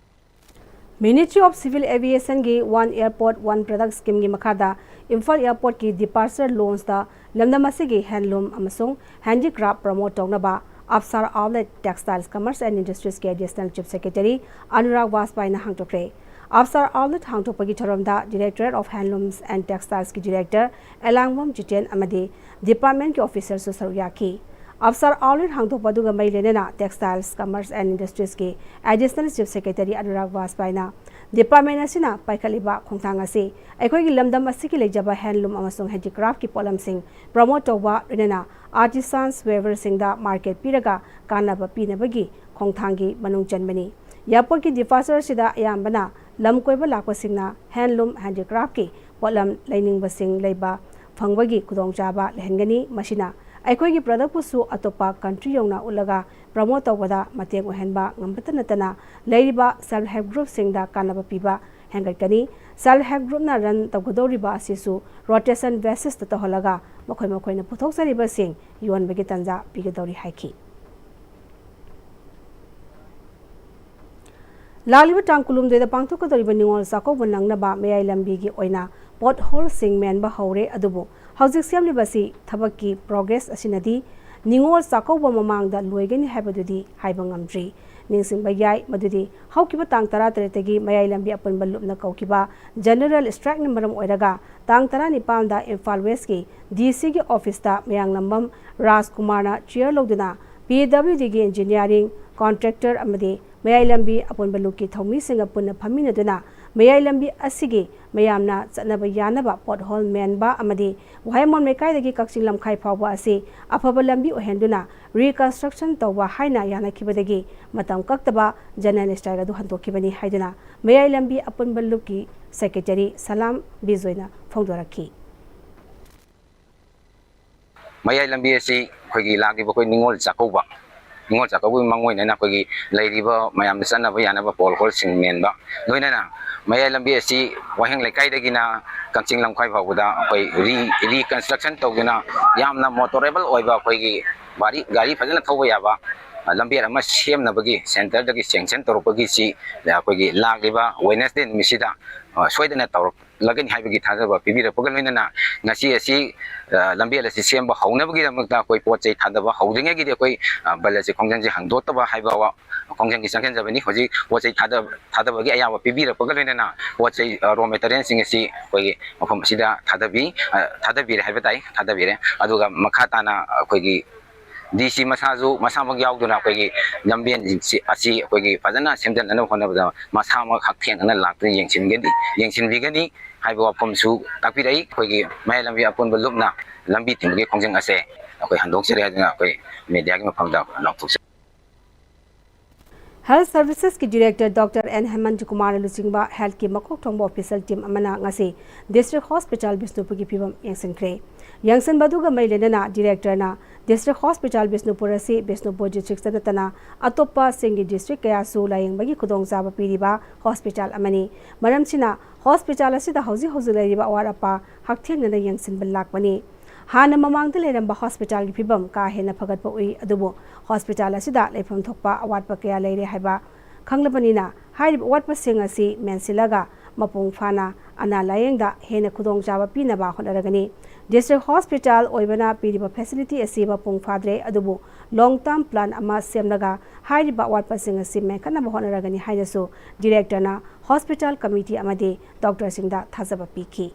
Ministry of Civil Aviation ꯒꯤ One Airport One Product Scheme ꯒꯤ ꯃꯈꯥꯗ ꯏꯝꯐꯥꯜ Airport ꯀꯤ departure lounge ꯇ ꯂꯝꯗꯝ ꯑꯁꯤꯒꯤ handloom ꯑꯃꯁꯨꯡ handicraft promote ꯇꯧꯅꯕ Upsar Outlet Textiles Commerce and Industries ꯀꯤ Additional Chief Secretary Anurag ꯕꯥꯖꯄꯥꯏꯅ ꯍꯥꯡꯗꯣꯛꯈ꯭ꯔꯦ꯫ Upsar Outlet ꯍꯥꯡꯗꯣꯛꯄꯒꯤ ꯊꯧꯔꯝꯗ Directorate of Handlooms and Textiles ꯀꯤ Director ꯑꯦꯂꯥꯡꯕꯝ ꯖꯤꯇꯦꯟ ꯑꯃꯗꯤ department ꯀꯤ officer ꯁꯨ ꯁꯔꯨꯛ ꯌꯥꯈꯤ꯫ Upsar Outlet ꯍꯥꯡꯗꯣꯛꯄ ꯑꯗꯨꯒ ꯃꯔꯤ ꯂꯩꯅꯅ Textiles Commerce and Industries ꯀꯤ Additional Chief Secretary Anurag ꯕꯥꯖꯄꯥꯏꯅ department ꯑꯁꯤꯅ ꯄꯥꯏꯈꯠꯂꯤꯕ ꯈꯣꯡꯊꯥꯡ ꯑꯁꯤ ꯑꯩꯈꯣꯏꯒꯤ ꯂꯝꯗꯝ ꯑꯁꯤꯒꯤ ꯂꯩꯖꯕ handloom ꯑꯃꯁꯨꯡ handicraft ꯀꯤ ꯄꯣꯠꯂꯝꯁꯤꯡ promote ꯇꯧꯕ, ꯂꯣꯏꯅꯅ artisans weaver ꯁꯤꯡꯗ market ꯄꯤꯔꯒ ꯀꯥꯟꯅꯕ ꯄꯤꯅꯕꯒꯤ ꯈꯣꯡꯊꯥꯡꯒꯤ ꯃꯅꯨꯡ ꯆꯟꯕꯅꯤ꯫ Airport ꯀꯤ departure ꯑꯁꯤꯗ ꯑꯌꯥꯝꯕꯅ ꯂꯝ ꯀꯣꯏꯕ ꯂꯥꯛꯄꯁꯤꯡꯅ handloom handicraft ꯀꯤ ꯄꯣꯠꯂꯝ ꯂꯩꯅꯤꯡꯕꯁꯤꯡ ꯂꯩꯕ ꯐꯪꯕꯒꯤ ꯈꯨꯗꯣꯡꯆꯥꯕ ꯂꯩꯍꯟꯒꯅꯤ꯫ ꯃꯁꯤꯅ ꯑꯩꯈꯣꯏꯒꯤ product ꯄꯨꯁꯨ ꯑꯇꯣꯞꯄ country ꯌꯧꯅ ꯎꯠꯂꯒ promote ꯇꯧꯕꯗ ꯃꯇꯦꯡ ꯑꯣꯏꯍꯟꯕ ꯉꯝꯕꯇ ꯅꯠꯇꯅ, ꯂꯩꯔꯤꯕ self help group ꯁꯤꯡꯗ ꯀꯥꯟꯅꯕ ꯄꯤꯕ ꯍꯦꯟꯒꯠꯀꯅꯤ꯫ Self help group ꯅ run ꯇꯧꯒꯗꯧꯔꯤꯕ ꯑꯁꯤꯁꯨ rotation basis ꯇ ꯇꯧꯍꯜꯂꯒ ꯃꯈꯣꯏ ꯃꯈꯣꯏꯅ ꯄꯨꯊꯣꯛꯆꯔꯤꯕꯁꯤꯡ ꯌꯣꯟꯕꯒꯤ ꯇꯥꯟꯖꯥ ꯄꯤꯒꯗꯧꯔꯤ ꯍꯥꯏꯈꯤ꯫ ꯂꯥꯛꯂꯤꯕ ꯇꯥꯡ ꯀꯨꯟꯍꯨꯝꯗꯣꯏꯗ ꯄꯥꯡꯊꯣꯛꯀꯗꯧꯔꯤꯕ ꯅꯤꯉꯣꯜ ꯆꯥꯛꯀꯧꯕ ꯅꯪꯅꯕ ꯃꯌꯥꯏ ꯂꯝꯕꯤꯒꯤ ꯑꯣꯏꯅ pothole ꯁꯤꯡ ꯃꯦꯟꯕ ꯍꯧꯔꯦ, ꯑꯗꯨꯕꯨ ꯍꯧꯖꯤꯛ ꯁꯦꯝꯂꯤꯕꯁꯤ ꯊꯕꯛꯀꯤ progress ꯑꯁꯤꯅꯗꯤ ꯅꯤꯉꯣꯜ ꯆꯥꯛꯀꯧꯕ ꯃꯃꯥꯡꯗ ꯂꯣꯏꯒꯅꯤ ꯍꯥꯏꯕꯗꯨꯗꯤ ꯍꯥꯏꯕ ꯉꯝꯗ꯭ꯔꯤ꯫ ꯅꯤꯡꯁꯤꯡꯕ ꯌꯥꯏ ꯃꯗꯨꯗꯤ ꯍꯧꯈꯤꯕ ꯇꯥꯡ ꯇꯔꯥꯇꯔꯦꯠꯇꯒꯤ ꯃꯌꯥꯏ ꯂꯝꯕꯤ ꯑꯄꯨꯟꯕ ꯂꯨꯞꯅ ꯀꯧꯈꯤꯕ general strike ꯅ ꯃꯔꯝ ꯑꯣꯏꯔꯒ ꯇꯥꯡ ꯇꯔꯥꯅꯤꯄꯥꯟꯗ ꯏꯝꯐꯥꯜ West ꯀꯤ D C ꯒꯤ office ꯇ ꯃꯌꯥꯡꯂꯝꯕꯝ ꯔꯥꯖꯀꯨꯃꯥꯔꯅ chair ꯂꯧꯗꯨꯅ P W D ꯒꯤ engineering contractor ꯑꯃꯗꯤ ꯃꯌꯥꯏ ꯂꯝꯕꯤ ꯑꯄꯨꯟꯕ ꯂꯨꯞꯀꯤ ꯊꯧꯃꯤꯁꯤꯡꯒ ꯄꯨꯟꯅ ꯐꯝꯃꯤꯟꯅꯗꯨꯅ ꯃꯌꯥꯏ ꯂꯝꯕꯤ ꯑꯁꯤꯒꯤ ꯃꯌꯥꯝꯅ ꯆꯠꯅꯕ ꯌꯥꯅꯕ pothole ꯃꯦꯟꯕ ꯑꯃꯗꯤ ꯋꯥꯍꯦꯡꯕꯝ ꯂꯩꯀꯥꯏꯗꯒꯤ ꯀꯛꯆꯤꯡ ꯂꯝꯈꯥꯏ ꯐꯥꯎꯕ ꯑꯁꯤ ꯑꯐꯕ ꯂꯝꯕꯤ ꯑꯣꯏꯍꯟꯗꯨꯅ reconstruction ꯇꯧꯕ ꯍꯥꯏꯅ ꯌꯥꯅꯈꯤꯕꯗꯒꯤ ꯃꯇꯝ ꯀꯛꯇꯕ general strike ꯑꯗꯨ ꯍꯟꯗꯣꯛꯈꯤꯕꯅꯤ ꯍꯥꯏꯗꯨꯅ ꯃꯌꯥꯏ ꯂꯝꯕꯤ ꯑꯄꯨꯟꯕ ꯂꯨꯞꯀꯤ secretary ꯁꯂꯥꯝ ꯕꯤꯖꯣꯏꯅ ꯐꯣꯡꯗꯣꯔꯛꯈꯤ꯫ ꯃꯌꯥꯏ ꯂꯝꯕꯤ ꯑꯁꯤ ꯑꯩꯈꯣꯏꯒꯤ ꯂꯥꯛꯂꯤꯕ ꯑꯩꯈꯣꯏ ꯅꯤꯉꯣꯜ ꯆꯥꯛꯀꯧꯕ, ꯅꯤꯉꯣꯜ ꯆꯥꯛꯀꯧꯕꯒꯤ ꯃꯥꯡꯑꯣꯏꯅꯅ ꯑꯩꯈꯣꯏꯒꯤ ꯂꯩꯔꯤꯕ ꯃꯌꯥꯝꯗ ꯆꯠꯅꯕ ꯌꯥꯅꯕ pothole ꯁꯤꯡ ꯃꯦꯟꯕ, ꯂꯣꯏꯅꯅ ꯃꯌꯥꯏ ꯂꯝꯕꯤ ꯑꯁꯤ ꯋꯥꯍꯦꯡ ꯂꯩꯀꯥꯏꯗꯒꯤꯅ ꯀꯛꯆꯤꯡ ꯂꯝꯈꯥꯏ ꯐꯥꯎꯕꯗ ꯑꯩꯈꯣꯏ re-, reconstruction ꯇꯧꯗꯨꯅ ꯌꯥꯝꯅ motorable ꯑꯣꯏꯕ ꯑꯩꯈꯣꯏꯒꯤ ꯒꯥꯔꯤ, ꯒꯥꯔꯤ ꯐꯖꯅ ꯊꯧꯕ ꯌꯥꯕ ꯂꯝꯕꯦꯜ ꯑꯃ ꯁꯦꯝꯅꯕꯒꯤ ꯁꯦꯟꯇꯔꯗꯒꯤ ꯁꯦꯡꯁꯟ ꯇꯧꯔꯛꯄꯒꯤꯁꯤ ꯑꯩꯈꯣꯏꯒꯤ ꯂꯥꯛꯂꯤꯕ ꯋꯦꯅꯁꯗꯦ ꯅꯨꯃꯤꯠꯁꯤꯗ ꯁꯣꯏꯗꯅ ꯇꯧꯔꯛꯂꯒꯅꯤ ꯍꯥꯏꯕꯒꯤ ꯊꯥꯖꯕ ꯄꯤꯕꯤꯔꯛꯄꯒ ꯂꯣꯏꯅꯅ ꯉꯁꯤ ꯑꯁꯤ ꯂꯝꯕꯦꯜ ꯑꯁꯤ ꯁꯦꯝꯕ ꯍꯧꯅꯕꯒꯤꯗꯃꯛꯇ ꯑꯩꯈꯣꯏ ꯄꯣꯠ ꯆꯩ ꯊꯥꯗꯕ ꯍꯧꯗ꯭ꯔꯤꯉꯩꯒꯤꯗꯤ ꯑꯩꯈꯣꯏ ꯕꯟ ꯑꯁꯤ ꯈꯣꯡꯖꯪꯁꯤ ꯍꯥꯡꯗꯣꯛꯇꯕ ꯍꯥꯏꯕ ꯈꯣꯡꯖꯪꯒꯤ ꯆꯪꯁꯤꯟꯖꯕꯅꯤ꯫ ꯍꯧꯖꯤꯛ ꯄꯣꯠ ꯆꯩ ꯊꯥꯗꯕꯒꯤ ꯑꯌꯥꯕ ꯄꯤꯕꯤꯔꯛꯄꯒ ꯂꯣꯏꯅꯅ ꯄꯣꯠ ꯆꯩ ꯔꯣ ꯃꯦꯇꯔꯤꯌꯦꯜꯁꯤꯡ ꯑꯁꯤ ꯑꯩꯈꯣꯏꯒꯤ ꯃꯐꯝ ꯑꯁꯤꯗ ꯊꯥꯗꯕꯤ ꯊꯥꯗꯕꯤꯔꯦ ꯍꯥꯏꯕ ꯇꯥꯏ꯫ ꯊꯥꯗꯕꯤꯔꯦ꯫ ꯑꯗꯨꯒ ꯃꯈꯥ ꯇꯥꯅ ꯑꯩꯈꯣꯏꯒꯤ ꯗꯤ ꯁꯤ ꯃꯁꯥꯁꯨ ꯃꯁꯥꯃꯛ ꯌꯥꯎꯗꯨꯅ ꯑꯩꯈꯣꯏꯒꯤ ꯂꯝꯕꯦꯟ ꯑꯁꯤ ꯑꯩꯈꯣꯏꯒꯤ ꯐꯖꯅ ꯁꯦꯝꯖꯤꯟꯅꯕ ꯍꯣꯠꯅꯕꯗ ꯃꯁꯥꯃꯛ ꯍꯛꯊꯦꯡꯅꯅ ꯂꯥꯛꯇꯨꯅ ꯌꯦꯡꯁꯤꯟꯒꯅꯤ ꯌꯦꯡꯁꯤꯟꯕꯤꯒꯅꯤ ꯍꯥꯏꯕ ꯋꯥꯐꯝꯁꯨ ꯇꯥꯛꯄꯤꯔꯛꯏ꯫ ꯑꯩꯈꯣꯏꯒꯤ ꯃꯌꯥꯏ ꯂꯝꯕꯤ ꯑꯄꯨꯟꯕ ꯂꯨꯞꯅ ꯂꯝꯕꯤ ꯊꯤꯡꯕꯒꯤ ꯈꯣꯡꯖꯪ ꯑꯁꯦ ꯑꯩꯈꯣꯏ ꯍꯟꯗꯣꯛꯆꯔꯤ ꯍꯥꯏꯗꯨꯅ ꯑꯩꯈꯣꯏ ꯃꯦꯗꯤꯌꯥꯒꯤ ꯃꯐꯝꯗ ꯂꯥꯎꯊꯣꯛꯆꯔꯤ꯫ Health Services ꯀꯤ Director Doctor N ꯍꯦꯃꯟꯇ ꯀꯨꯃꯥꯔꯅ ꯂꯨꯆꯤꯡꯕ health ꯀꯤ ꯃꯀꯣꯛ ꯊꯣꯡꯕ official team ꯑꯃꯅ ꯉꯁꯤ District Hospital ꯕꯤꯁꯅꯨꯄꯨꯔꯒꯤ ꯐꯤꯚꯝ ꯌꯦꯡꯁꯤꯟꯈ꯭ꯔꯦ꯫ ꯌꯦꯡꯁꯤꯟꯕ ꯑꯗꯨꯒ ꯃꯔꯤ ꯂꯩꯅꯅ Director ꯅ District Hospital ꯕꯤꯁꯅꯨꯄꯨꯔ ꯑꯁꯤ ꯕꯤꯁꯅꯨꯄꯨꯔ district ꯇ ꯅꯠꯇꯅ ꯑꯇꯣꯞꯄ ꯆꯤꯡꯒꯤ district ꯀꯌꯥꯁꯨ ꯂꯥꯌꯦꯡꯕꯒꯤ ꯈꯨꯗꯣꯡꯆꯥꯕ ꯄꯤꯔꯤꯕ hospital ꯑꯃꯅꯤ꯫ ꯃꯔꯝꯁꯤꯅ hospital ꯑꯁꯤꯗ ꯍꯧꯖꯤꯛ ꯍꯧꯖꯤꯛ ꯂꯩꯔꯤꯕ ꯑꯋꯥꯠ ꯑꯄꯥ ꯍꯛꯊꯦꯡꯅꯅ ꯌꯦꯡꯁꯤꯟꯕ ꯂꯥꯛꯄꯅꯤ꯫ ꯍꯥꯟꯅ ꯃꯃꯥꯡꯗ ꯂꯩꯔꯝꯕ hospital ꯒꯤ ꯐꯤꯚꯝ ꯀꯥ ꯍꯦꯟꯅ ꯐꯒꯠꯄ ꯎꯏ, ꯑꯗꯨꯕꯨ hospital ꯑꯁꯤꯗ ꯂꯩꯐꯝ ꯊꯣꯛꯄ ꯑꯋꯥꯠꯄ ꯀꯌꯥ ꯂꯩꯔꯦ ꯍꯥꯏꯕ ꯈꯪꯂꯕꯅꯤꯅ, ꯍꯥꯏꯔꯤꯕ ꯑꯋꯥꯠꯄꯁꯤꯡ ꯑꯁꯤ ꯃꯦꯟꯁꯤꯜꯂꯒ ꯃꯄꯨꯡ ꯐꯥꯅ ꯑꯅꯥ ꯂꯥꯌꯦꯡꯗ ꯍꯦꯟꯅ ꯈꯨꯗꯣꯡꯆꯥꯕ ꯄꯤꯅꯕ ꯍꯣꯠꯅꯔꯒꯅꯤ꯫ District Hospital ꯑꯣꯏꯕꯅ ꯄꯤꯔꯤꯕ facility ꯑꯁꯤ ꯃꯄꯨꯡ ꯐꯥꯗ꯭ꯔꯦ, ꯑꯗꯨꯕꯨ long term plan ꯑꯃ ꯁꯦꯝꯂꯒ ꯍꯥꯏꯔꯤꯕ ꯑꯋꯥꯠꯄꯁꯤꯡ ꯑꯁꯤ ꯃꯦꯟꯈꯠꯅꯕ ꯍꯣꯠꯅꯔꯒꯅꯤ ꯍꯥꯏꯅꯁꯨ Director ꯅ hospital committee ꯑꯃꯗꯤ doctor ꯁꯤꯡꯗ ꯊꯥꯖꯕ ꯄꯤꯈꯤ꯫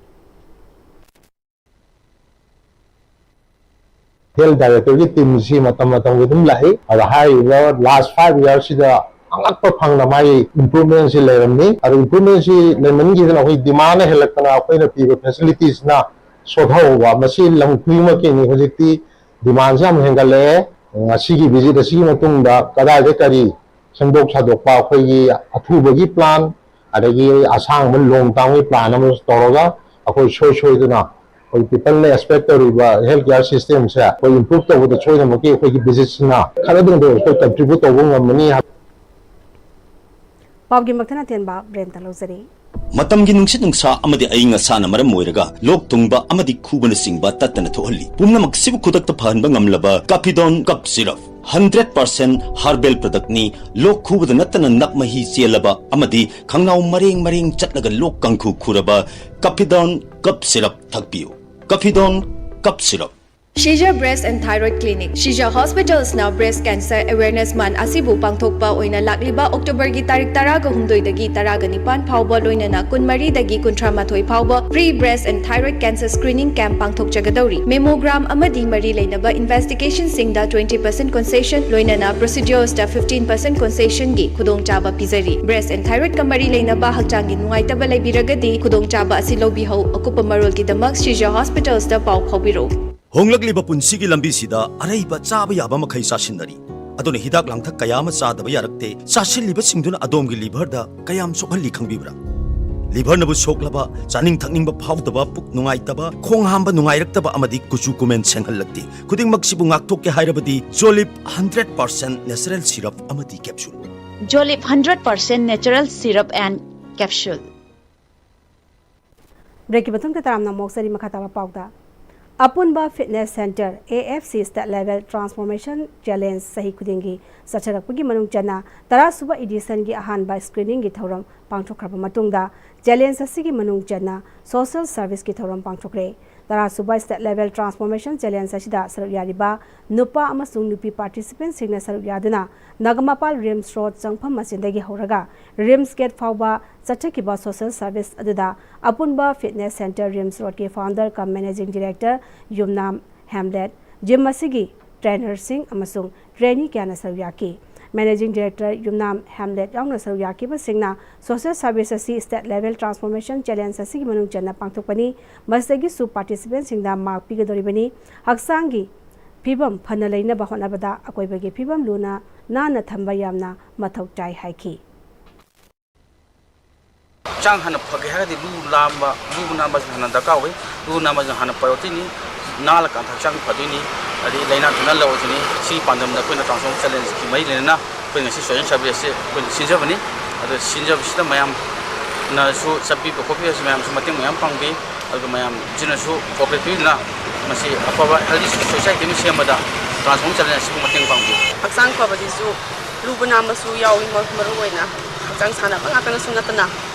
Health Director ꯒꯤ team ꯁꯤ ꯃꯇꯝ ꯃꯇꯝꯒꯤ ꯑꯗꯨꯝ ꯂꯥꯛꯏ꯫ ꯑꯗ ꯍꯥꯏꯔꯤꯕ last five years ꯁꯤꯗ ꯑꯉꯛꯄ ꯐꯪꯅ ꯃꯥꯒꯤ improvement ꯁꯤ ꯂꯩꯔꯝꯃꯤ꯫ ꯑꯗꯣ improvement ꯁꯤ ꯂꯩꯃꯟꯈꯤꯗꯅ ꯑꯩꯈꯣꯏ demand ꯅ ꯍꯦꯜꯂꯛꯇꯅ ꯑꯩꯈꯣꯏꯅ ꯄꯤꯕ facility ꯁꯤꯅ ꯁꯣꯊꯍꯧꯕ, ꯃꯁꯤ ꯂꯝ ꯈꯨꯗꯤꯡꯃꯛꯀꯤꯅꯤ꯫ ꯍꯧꯖꯤꯛꯇꯤ demand ꯁꯤ ꯌꯥꯝ ꯍꯦꯟꯒꯠꯂꯛꯑꯦ꯫ ꯉꯁꯤꯒꯤ visit ꯑꯁꯤꯒꯤ ꯃꯇꯨꯡꯗ ꯀꯗꯥꯏꯗ ꯀꯔꯤ ꯁꯦꯝꯗꯣꯛ ꯁꯥꯗꯣꯛꯄ, ꯑꯩꯈꯣꯏꯒꯤ ꯑꯊꯨꯕꯒꯤ plan, ꯑꯗꯒꯤ ꯑꯁꯥꯡꯕ long term ꯒꯤ plan ꯑꯃꯁꯨ ꯇꯧꯔꯒ ꯑꯩꯈꯣꯏ ꯁꯣꯏ ꯁꯣꯏꯗꯅ ꯑꯩꯈꯣꯏ people ꯅ expect ꯇꯧꯔꯤꯕ health care system ꯁꯦ ꯑꯩꯈꯣꯏ improve ꯇꯧꯕꯗ ꯁꯣꯏꯗꯅꯃꯛꯀꯤ ꯑꯩꯈꯣꯏꯒꯤ visit ꯁꯤꯅ ꯈꯔꯗꯪꯗ ꯑꯣꯏꯔꯁꯨ contribute ꯇꯧꯕ ꯉꯝꯃꯅꯤ ꯍꯥꯏꯕ ꯄꯥꯎꯒꯤ ꯃꯛꯊꯅ ꯊꯦꯟꯕ ꯕ꯭ꯔꯦꯟꯇ ꯂꯧꯖꯔꯤ꯫ ꯃꯇꯝꯒꯤ ꯅꯨꯡꯁꯤꯠ ꯅꯨꯡꯁꯥ ꯑꯃꯗꯤ ꯑꯏꯪ ꯑꯁꯥꯅ ꯃꯔꯝ ꯑꯣꯏꯔꯒ ꯂꯣꯛ ꯊꯨꯡꯕ ꯑꯃꯗꯤ ꯈꯨꯕꯅꯆꯤꯡꯕ ꯇꯠꯇꯅ ꯊꯣꯛꯍꯜꯂꯤ꯫ ꯄꯨꯝꯅꯃꯛꯁꯤꯕꯨ ꯈꯨꯗꯛꯇ ꯐꯍꯟꯕ ꯉꯝꯂꯕ ꯀꯥꯄꯤꯗꯣꯟ cup syrup. Hundred percent herbal ꯄ꯭ꯔꯗꯛꯅꯤ꯫ ꯂꯣꯛ ꯈꯨꯕꯗ ꯅꯠꯇꯅ ꯅꯞ ꯃꯍꯤ ꯆꯦꯜꯂꯕ ꯑꯃꯗꯤ ꯈꯪꯅꯥꯎ ꯃꯔꯦꯡ ꯃꯔꯦꯡ ꯆꯠꯂꯒ ꯂꯣꯛ ꯀꯥꯡꯈꯨ ꯈꯨꯔꯕ ꯀꯐꯤꯗꯣꯟ ꯀꯞ ꯁꯤꯔꯞ ꯊꯛꯄꯤꯌꯨ꯫ ꯀꯐꯤꯗꯣꯟ cup syrup. Shija Breast and Thyroid Clinic, Shija Hospitals ꯅ breast cancer awareness month ꯑꯁꯤꯕꯨ ꯄꯥꯡꯊꯣꯛꯄ ꯑꯣꯏꯅ ꯂꯥꯛꯂꯤꯕ October ꯒꯤ ꯇꯥꯔꯤꯛ ꯇꯔꯥꯒ ꯍꯨꯝꯗꯣꯏꯗꯒꯤ ꯇꯔꯥꯒ ꯅꯤꯄꯥꯟ ꯐꯥꯎꯕ, ꯂꯣꯏꯅꯅ ꯀꯨꯟꯃꯔꯤꯗꯒꯤ ꯀꯨꯟꯊ꯭ꯔꯥ ꯃꯥꯊꯣꯏ ꯐꯥꯎꯕ free breast and thyroid cancer screening camp ꯄꯥꯡꯊꯣꯛꯆꯒꯗꯧꯔꯤ꯫ Mammogram ꯑꯃꯗꯤ ꯃꯔꯤ ꯂꯩꯅꯕ investigation ꯁꯤꯡꯗ twenty percent concession, ꯂꯣꯏꯅꯅ procedures ꯇ fifteen percent concession ꯒꯤ ꯈꯨꯗꯣꯡꯆꯥꯕ ꯄꯤꯖꯔꯤ꯫ Breast and thyroid ꯀ ꯃꯔꯤ ꯂꯩꯅꯕ ꯍꯛꯆꯥꯡꯒꯤ ꯅꯨꯡꯉꯥꯏꯇꯕ ꯂꯩꯕꯤꯔꯒꯗꯤ, ꯈꯨꯗꯣꯡꯆꯥꯕ ꯑꯁꯤ ꯂꯧꯕꯤꯍꯧ꯫ ꯑꯀꯨꯞꯄ ꯃꯔꯣꯜꯒꯤꯗꯃꯛ Shija Hospitals ꯇ ꯄꯥꯎ ꯐꯥꯎꯕꯤꯔꯛꯎ꯫ ꯍꯣꯡꯂꯛꯂꯤꯕ ꯄꯨꯟꯁꯤꯒꯤ ꯂꯝꯕꯤꯁꯤꯗ ꯑꯔꯩꯕ ꯆꯥꯕ ꯌꯥꯕ ꯃꯈꯩ ꯆꯥꯁꯤꯟꯅꯔꯤ꯫ ꯑꯗꯨꯅ ꯍꯤꯗꯥꯛ ꯂꯥꯡꯊꯛ ꯀꯌꯥ ꯑꯃ ꯆꯥꯗꯕ ꯌꯥꯔꯛꯇꯦ꯫ ꯆꯥꯁꯤꯜꯂꯤꯕꯁꯤꯡꯗꯨꯅ ꯑꯗꯣꯝꯒꯤ liver ꯗ ꯀꯌꯥꯝ ꯁꯣꯛꯍꯜꯂꯤ ꯈꯪꯕꯤꯕ꯭ꯔꯥ? Liver ꯅꯕꯨ ꯁꯣꯛꯂꯕ, ꯆꯥꯅꯤꯡ ꯊꯛꯅꯤꯡꯕ ꯐꯥꯎꯗꯕ, ꯄꯨꯛ ꯅꯨꯡꯉꯥꯏꯇꯕ, ꯈꯣꯡ ꯍꯥꯝꯕ ꯅꯨꯡꯉꯥꯏꯔꯛꯇꯕ ꯑꯃꯗꯤ ꯀꯨꯆꯨ ꯀꯨꯃꯦꯟ ꯁꯦꯡꯍꯜꯂꯛꯇꯦ꯫ ꯈꯨꯗꯤꯡꯃꯛꯁꯤꯕꯨ ꯉꯥꯛꯊꯣꯛꯀꯦ ꯍꯥꯏꯔꯕꯗꯤ Jolib hundred percent natural syrup ꯑꯃꯗꯤ capsule꯫ Jolib hundred percent natural syrup and capsule꯫ Break ꯀꯤ ꯃꯇꯨꯡꯗ ꯇꯔꯥꯝꯅ ꯑꯃꯨꯛ ꯆꯔꯤ ꯃꯈꯥ ꯇꯥꯕ ꯄꯥꯎꯗ꯫ ꯑꯄꯨꯟꯕ Fitness Centre, A F C State Level Transformation Challenge ꯆꯍꯤ ꯈꯨꯗꯤꯡꯒꯤ ꯆꯠꯊꯔꯛꯄꯒꯤ ꯃꯅꯨꯡ ꯆꯟꯅ ꯇꯔꯥꯁꯨꯕ edition ꯒꯤ ꯑꯍꯥꯟꯕ screening ꯒꯤ ꯊꯧꯔꯝ ꯄꯥꯡꯊꯣꯛꯈ꯭ꯔꯕ ꯃꯇꯨꯡꯗ, challenge ꯑꯁꯤꯒꯤ ꯃꯅꯨꯡ ꯆꯟꯅ social service ꯀꯤ ꯊꯧꯔꯝ ꯄꯥꯡꯊꯣꯛꯈ꯭ꯔꯦ꯫ ꯇꯔꯥꯁꯨꯕ State Level Transformation Challenge ꯑꯁꯤꯗ ꯁꯔꯨꯛ ꯌꯥꯔꯤꯕ ꯅꯨꯄꯥ ꯑꯃꯁꯨꯡ ꯅꯨꯄꯤ participant ꯁꯤꯡꯅ ꯁꯔꯨꯛ ꯌꯥꯗꯨꯅ ꯅꯒꯃꯄꯥꯜ RIMS Road ꯆꯪꯐꯝ ꯃꯆꯤꯟꯗꯒꯤ ꯍꯧꯔꯒ RIMS Gate ꯐꯥꯎꯕ ꯆꯠꯊꯈꯤꯕ social service ꯑꯗꯨꯗ ꯑꯄꯨꯟꯕ Fitness Centre RIMS Road ꯀꯤ founder cum managing director ꯌꯨꯝꯅꯥꯝ ꯍꯦꯝꯂꯦꯠ, gym ꯑꯁꯤꯒꯤ trainer ꯁꯤꯡ ꯑꯃꯁꯨꯡ trainee ꯀꯌꯥꯅ ꯁꯔꯨꯛ ꯌꯥꯈꯤ꯫ Managing Director ꯌꯨꯝꯅꯥꯝ ꯍꯦꯝꯂꯦꯠ ꯌꯥꯎꯅ ꯁꯔꯨꯛ ꯌꯥꯈꯤꯕꯁꯤꯡꯅ social service ꯑꯁꯤ State Level Transformation Challenge ꯑꯁꯤꯒꯤ ꯃꯅꯨꯡ ꯆꯟꯅ ꯄꯥꯡꯊꯣꯛꯄꯅꯤ꯫ ꯃꯁꯤꯗꯒꯤꯁꯨ participant ꯁꯤꯡꯗ mark ꯄꯤꯒꯗꯧꯔꯤꯕꯅꯤ꯫ ꯍꯛꯆꯥꯡꯒꯤ ꯐꯤꯕꯝ ꯐꯅ ꯂꯩꯅꯕ ꯍꯣꯠꯅꯕꯗ ꯑꯀꯣꯏꯕꯒꯤ ꯐꯤꯕꯝ ꯂꯨꯅ ꯅꯥꯟꯅ ꯊꯝꯕ ꯌꯥꯝꯅ ꯃꯊꯧ ꯇꯥꯏ ꯍꯥꯏꯈꯤ꯫ ꯍꯛꯆꯥꯡ ꯍꯥꯟꯅ ꯐꯒꯦ ꯍꯥꯏꯔꯒꯗꯤ ꯂꯨ ꯅꯥꯟꯕ, ꯂꯨ ꯅꯥꯟꯕꯁꯤꯅ ꯍꯥꯟꯅ ꯗꯔꯀꯥꯔ ꯑꯣꯏ꯫ ꯂꯨ ꯅꯥꯟꯕꯁꯤꯅ ꯍꯥꯟꯅ priority ꯅꯤ꯫ ꯅꯥꯜꯂꯀꯥꯟꯗ ꯍꯛꯆꯥꯡ ꯐꯗꯣꯏꯅꯤ꯫ ꯑꯗꯩ ꯂꯥꯏꯅꯥ ꯇꯤꯟꯅꯥ ꯂꯧꯔꯗꯣꯏꯅꯤ꯫ ꯁꯤꯒꯤ ꯄꯥꯟꯗꯝꯗ ꯑꯩꯈꯣꯏꯅ Transformation Challenge ꯀꯤ ꯃꯔꯤ ꯂꯩꯅꯅ ꯑꯩꯈꯣꯏ ꯉꯁꯤ social service ꯑꯁꯤ ꯑꯩꯈꯣꯏꯅ ꯁꯤꯟꯖꯕꯅꯤ꯫ ꯑꯗꯣ ꯁꯤꯟꯖꯕꯁꯤꯗ ꯃꯌꯥꯝꯅꯁꯨ ꯆꯠꯄꯤꯕ ꯈꯣꯠꯄꯤꯕꯁꯤ ꯃꯌꯥꯝꯁꯨ ꯃꯇꯦꯡ ꯃꯌꯥꯝ ꯄꯥꯡꯕꯤ꯫ ꯑꯗꯨꯒ ꯃꯌꯥꯝꯁꯤꯅꯁꯨ cooperate ꯄꯤꯗꯨꯅ ꯃꯁꯤ ꯑꯐꯕ healthy society ꯑꯃ ꯁꯦꯝꯕꯗ ꯇ꯭ꯔꯥꯟꯁꯐꯣꯔꯝ ꯆꯠꯂꯦ, ꯑꯁꯤꯕꯨ ꯃꯇꯦꯡ ꯄꯥꯡꯕꯤꯌꯨ꯫ ꯍꯛꯆꯥꯡ ꯐꯕꯁꯤꯁꯨ ꯂꯨꯕ ꯅꯥꯟꯕꯁꯨ ꯌꯥꯎꯏ, ꯃ-, ꯃꯔꯨ ꯑꯣꯏꯅ ꯍꯛꯆꯥꯡ ꯁꯥꯟꯅꯕ ꯉꯥꯛꯇꯅꯁꯨ ꯅꯠꯇꯅ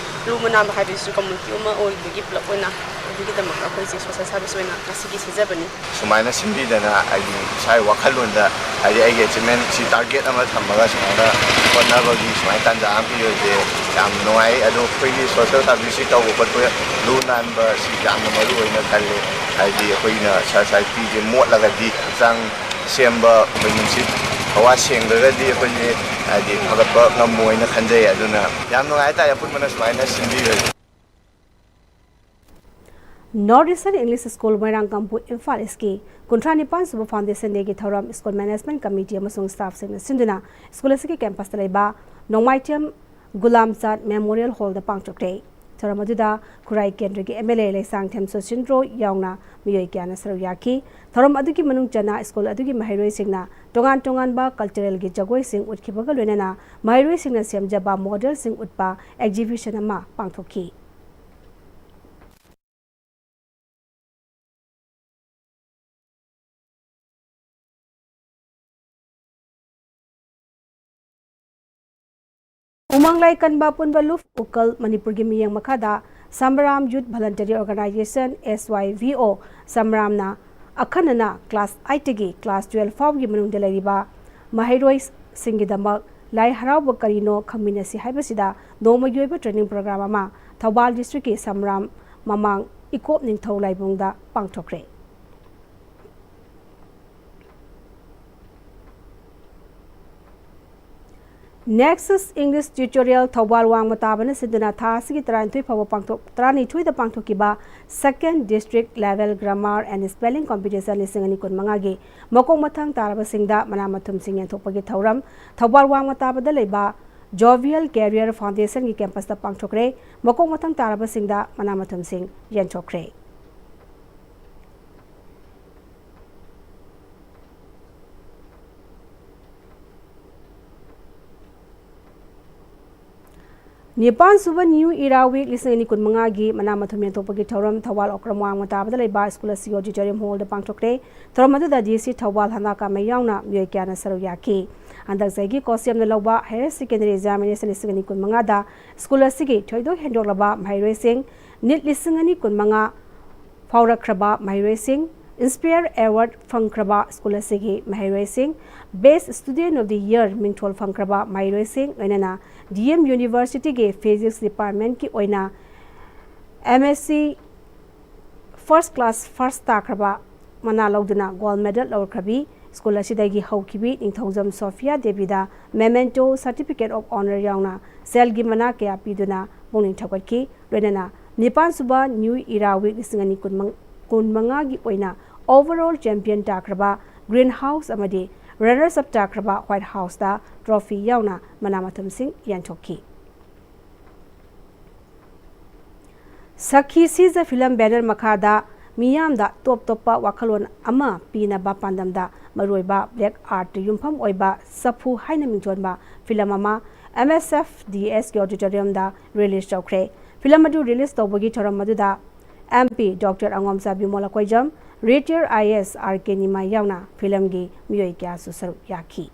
ꯂꯨꯕ ꯅꯥꯟꯕ ꯍꯥꯏꯕꯁꯤꯁꯨ ꯀꯝꯃꯨꯅꯤꯇꯤ ꯑꯃ ꯑꯣꯏꯕꯒꯤ ꯄꯨꯂꯞ ꯑꯣꯏꯅ ꯑꯗꯨꯒꯤꯗꯃꯛꯇ ꯑꯩꯈꯣꯏꯁꯦ ꯁꯣꯁꯦꯜ ꯁꯥꯔꯚꯤꯁ ꯑꯣꯏꯅ ꯉꯁꯤꯒꯤ ꯁꯤꯟꯖꯕꯅꯤ꯫ ꯁꯨꯃꯥꯏꯅ ꯁꯤꯟꯕꯤꯗꯅ ꯍꯥꯏꯗꯤ ꯏꯁꯥꯒꯤ ꯋꯥꯈꯜꯂꯣꯟꯗ ꯍꯥꯏꯗꯤ ꯑꯩꯒꯤ ꯑꯦꯆꯤꯞꯃꯦꯟꯁꯤ ꯇꯥꯔꯒꯦꯠ ꯑꯃ ꯊꯝꯃꯒ ꯁꯨꯃꯥꯏꯅ ꯍꯣꯠꯅꯕꯒꯤ ꯁꯨꯃꯥꯏꯅ ꯇꯥꯟꯖꯥ ꯑꯃ ꯄꯤꯕꯁꯦ ꯌꯥꯝ ꯅꯨꯡꯉꯥꯏ꯫ ꯑꯗꯣ ꯑꯩꯈꯣꯏꯒꯤ ꯁꯣꯁꯦꯜ ꯁꯥꯔꯚꯤꯁꯁꯤ ꯇꯧꯕ ꯈꯣꯠꯄ ꯂꯨ ꯅꯥꯟꯕ ꯁꯤ ꯌꯥꯝꯅ ꯃꯔꯨ ꯑꯣꯏꯅ ꯈꯜꯂꯦ꯫ ꯍꯥꯏꯗꯤ ꯑꯩꯈꯣꯏꯅ ꯁꯣꯁꯥꯏꯇꯤꯁꯦ ꯃꯣꯠꯂꯒꯗꯤ ꯍꯛꯆꯥꯡ ꯁꯦꯝꯕ ꯑꯩꯈꯣꯏ ꯅꯨꯡꯁꯤꯠ ꯍꯋꯥ ꯁꯦꯡꯗ꯭ꯔꯒꯗꯤ ꯑꯩꯈꯣꯏꯁꯦ ꯍꯥꯏꯗꯤ ꯐꯒꯠꯄ ꯉꯝꯃꯣꯏꯅ ꯈꯟꯖꯩ꯫ ꯑꯗꯨꯅ ꯌꯥꯝ ꯅꯨꯡꯉꯥꯏ ꯍꯥꯏꯇꯥꯔꯦ ꯑꯄꯨꯟꯕꯅ ꯁꯨꯃꯥꯏꯅ ꯁꯤꯟꯕꯤꯕꯁꯦ꯫ North Eastern English School ꯃꯣꯏꯔꯥꯡ ꯀꯝꯄꯨ ꯏꯝꯐꯥꯜ ꯏꯁꯀꯤ ꯀꯨꯟꯊ꯭ꯔꯥ ꯅꯤꯄꯥꯟ ꯁꯨꯕ foundation dayꯒꯤ ꯊꯧꯔꯝ school management committeeꯒꯤ ꯑꯃꯁꯨꯡ staffꯁꯤꯡꯅ ꯁꯤꯟꯗꯨꯅ school ꯑꯁꯤꯒꯤ campusꯇ ꯂꯩꯕ ꯅꯣꯡꯃꯥꯏꯊꯦꯝ ꯒꯨꯂꯥꯝꯆꯥꯠ Memorial Hallꯗ ꯄꯥꯡꯊꯣꯛꯈ꯭ꯔꯦ꯫ ꯊꯧꯔꯝ ꯑꯗꯨꯗ ꯈꯨꯔꯥꯏ ꯀꯦꯟꯗ꯭ꯔꯒꯤ MLA ꯂꯩꯁꯥꯡꯊꯦꯝ ꯁꯨꯁꯤꯟꯗ꯭ꯔꯣ ꯌꯥꯎꯅ ꯃꯤꯑꯣꯏ ꯀꯌꯥꯅ ꯁꯔꯨꯛ ꯌꯥꯈꯤ꯫ ꯊꯧꯔꯝ ꯑꯗꯨꯒꯤ ꯃꯅꯨꯡ ꯆꯟꯅ school ꯑꯗꯨꯒꯤ ꯃꯍꯩꯔꯣꯏꯁꯤꯡꯅ ꯇꯣꯉꯥꯟ ꯇꯣꯉꯥꯟꯕ culturalꯒꯤ ꯖꯒꯣꯏꯁꯤꯡ ꯎꯠꯈꯤꯕꯒ ꯂꯣꯏꯅꯅ ꯃꯍꯩꯔꯣꯏꯁꯤꯡꯅ ꯁꯦꯝꯖꯕ modelꯁꯤꯡ ꯎꯠꯄ exhibition ꯑꯃ ꯄꯥꯡꯊꯣꯛꯈꯤ꯫ ꯎꯃꯪ ꯂꯥꯏꯀꯟꯕ ꯑꯄꯨꯟꯕ ꯂꯨꯞ ꯎꯀꯜ ꯃꯅꯤꯄꯨꯔꯒꯤ ꯃꯤꯠꯌꯦꯡ ꯃꯈꯥꯗ ꯁꯝꯕ꯭ꯔꯥꯝ Youth Voluntary Organisation, S Y V O, ꯁꯝꯕ꯭ꯔꯥꯝꯅ ꯑꯈꯟꯅꯅ class eightꯇꯒꯤ class twelve ꯐꯥꯎꯕꯒꯤ ꯃꯅꯨꯡꯗ ꯂꯩꯔꯤꯕ ꯃꯍꯩꯔꯣꯏꯁꯤꯡꯒꯤꯗꯃꯛ ꯂꯥꯏ ꯍꯔꯥꯎꯕ ꯀꯔꯤꯅꯣ ꯈꯪꯃꯤꯟꯅꯁꯤ ꯍꯥꯏꯕꯁꯤꯗ ꯅꯣꯡꯃꯒꯤ ꯑꯣꯏꯕ training program ꯑꯃ ꯊꯧꯕꯥꯜ districtꯀꯤ ꯁꯝꯕ꯭ꯔꯥꯝ ꯃꯃꯥꯡ ꯏꯀꯣꯞ ꯅꯤꯡꯊꯧ ꯂꯥꯏꯕꯨꯡꯗ ꯄꯥꯡꯊꯣꯛꯈ꯭ꯔꯦ꯫ Nexus English Tutorial ꯊꯧꯕꯥꯜ ꯋꯥꯡꯃ ꯇꯥꯕꯅ ꯁꯤꯟꯗꯨꯅ ꯊꯥ ꯑꯁꯤꯒꯤ ꯇꯔꯥꯅꯤꯊꯣꯏ ꯐꯥꯎꯕ ꯄꯥꯡꯊꯣꯛ-, ꯇꯔꯥꯅꯤꯊꯣꯏꯗ ꯄꯥꯡꯊꯣꯛꯈꯤꯕ Second District Level Grammar and Spelling Competition ꯂꯤꯁꯤꯡ ꯑꯅꯤ ꯀꯨꯟꯃꯉꯥꯒꯤ ꯃꯀꯣꯛ ꯃꯊꯪ ꯇꯥꯔꯕꯁꯤꯡꯗ ꯃꯅꯥ ꯃꯊꯨꯝꯁꯤꯡ ꯌꯦꯟꯊꯣꯛꯄꯒꯤ ꯊꯧꯔꯝ ꯊꯧꯕꯥꯜ ꯋꯥꯡꯃ ꯇꯥꯕꯗ ꯂꯩꯕ Jovial Career Foundationꯒꯤ campusꯇ ꯄꯥꯡꯊꯣꯛꯈ꯭ꯔꯦ꯫ ꯃꯀꯣꯛ ꯃꯊꯪ ꯇꯥꯔꯕꯁꯤꯡꯗ ꯃꯅꯥ ꯃꯊꯨꯝꯁꯤꯡ ꯌꯦꯟꯊꯣꯛꯈ꯭ꯔꯦ꯫ ꯅꯤꯄꯥꯟ ꯁꯨꯕ New Era Week ꯂꯤꯁꯤꯡ ꯑꯅꯤ ꯀꯨꯟꯃꯉꯥꯒꯤ ꯃꯅꯥ ꯃꯊꯨꯝ ꯌꯦꯟꯊꯣꯛꯄꯒꯤ ꯊꯧꯔꯝ ꯊꯧꯕꯥꯜ ꯑꯣꯀ꯭ꯔꯝ ꯋꯥꯡꯃ ꯇꯥꯕꯗ ꯂꯩꯕ ꯁ꯭ꯀꯨꯜ ꯑꯁꯤꯒꯤ auditorium hall ꯗ ꯄꯥꯡꯊꯣꯛꯈ꯭ꯔꯦ꯫ ꯊꯧꯔꯝ ꯑꯗꯨꯗ D C ꯊꯧꯕꯥꯜ ꯍꯅꯥ ꯀꯥꯃꯩ ꯌꯥꯎꯅ ꯃꯤꯑꯣꯏ ꯀꯌꯥꯅ ꯁꯔꯨꯛ ꯌꯥꯈꯤ꯫ ꯍꯟꯗꯛ ꯆꯍꯤꯒꯤ COHSEM ꯅ ꯂꯧꯕ higher secondary examination ꯂꯤꯁꯤꯡ ꯑꯅꯤ ꯀꯨꯟꯃꯉꯥꯗ ꯁ꯭ꯀꯨꯜ ꯑꯁꯤꯒꯤ ꯊꯣꯏꯗꯣꯛ ꯍꯦꯟꯗꯣꯛꯂꯕ ꯃꯍꯩꯔꯣꯏꯁꯤꯡ, NEET ꯂꯤꯁꯤꯡ ꯑꯅꯤ ꯀꯨꯟꯃꯉꯥ ꯐꯥꯎꯔꯛꯈ꯭ꯔꯕ ꯃꯍꯩꯔꯣꯏꯁꯤꯡ, Inspire Award ꯐꯪꯈ꯭ꯔꯕ ꯁ꯭ꯀꯨꯜ ꯑꯁꯤꯒꯤ ꯃꯍꯩꯔꯣꯏꯁꯤꯡ, Best Student of the Year ꯃꯤꯡꯊꯣꯜ ꯐꯪꯈ꯭ꯔꯕ ꯃꯍꯩꯔꯣꯏꯁꯤꯡ, ꯂꯣꯏꯅꯅ D M University ꯒꯤ Physics Department ꯀꯤ ꯑꯣꯏꯅ M S C First Class First ꯇꯥꯈ꯭ꯔꯕ ꯃꯅꯥ ꯂꯧꯗꯨꯅ gold medal ꯂꯧꯈ꯭ꯔꯕꯤ ꯁ꯭ꯀꯨꯜ ꯑꯁꯤꯗꯒꯤ ꯍꯧꯈꯤꯕꯤ ꯅꯤꯡꯊꯧꯖꯝ Sophia ꯗꯦꯕꯤꯗ memento, certificate of honour ꯌꯥꯎꯅ ꯁꯦꯜꯒꯤ ꯃꯅꯥ ꯀꯌꯥ ꯄꯤꯗꯨꯅ ꯄꯨꯛꯅꯤꯡ ꯊꯧꯒꯠꯈꯤ꯫ ꯂꯣꯏꯅꯅ ꯅꯤꯄꯥꯟ ꯁꯨꯕ New Era Week ꯂꯤꯁꯤꯡ ꯑꯅꯤ ꯀꯨꯟꯃꯉꯥꯒꯤ ꯑꯣꯏꯅ overall champion ꯇꯥꯈ꯭ꯔꯕ Green House ꯑꯃꯗꯤ runners up ꯇꯥꯈ꯭ꯔꯕ White House ꯇ trophy ꯌꯥꯎꯅ ꯃꯅꯥ ꯃꯊꯨꯝꯁꯤꯡ ꯌꯦꯟꯊꯣꯛꯈꯤ꯫ ꯁꯈꯤ ꯁꯤꯖ film banner ꯃꯈꯥꯗ ꯃꯤꯌꯥꯝꯗ ꯇꯣꯞ ꯇꯣꯞꯄ ꯋꯥꯈꯜꯂꯣꯟ ꯑꯃ ꯄꯤꯅꯕ ꯄꯥꯟꯗꯝꯗ ꯃꯔꯨꯑꯣꯏꯕ black art ꯇ ꯌꯨꯝꯐꯝ ꯑꯣꯏꯕ ꯆꯐꯨ ꯍꯥꯏꯅ ꯃꯤꯡꯊꯣꯟꯕ film ꯑꯃ M S F D S ꯀꯤ auditorium ꯗ release ꯇꯧꯈ꯭ꯔꯦ꯫ Film ꯑꯗꯨ release ꯇꯧꯕꯒꯤ ꯊꯧꯔꯝ ꯑꯗꯨꯗ M P Doctor ꯑꯉꯣꯝꯆꯥ Bimol Akoijam, retired I A S R K ꯅꯤꯃꯥꯏ ꯌꯥꯎꯅ film ꯒꯤ ꯃꯤꯑꯣꯏ ꯀꯌꯥꯁꯨ ꯁꯔꯨꯛ ꯌꯥꯈꯤ꯫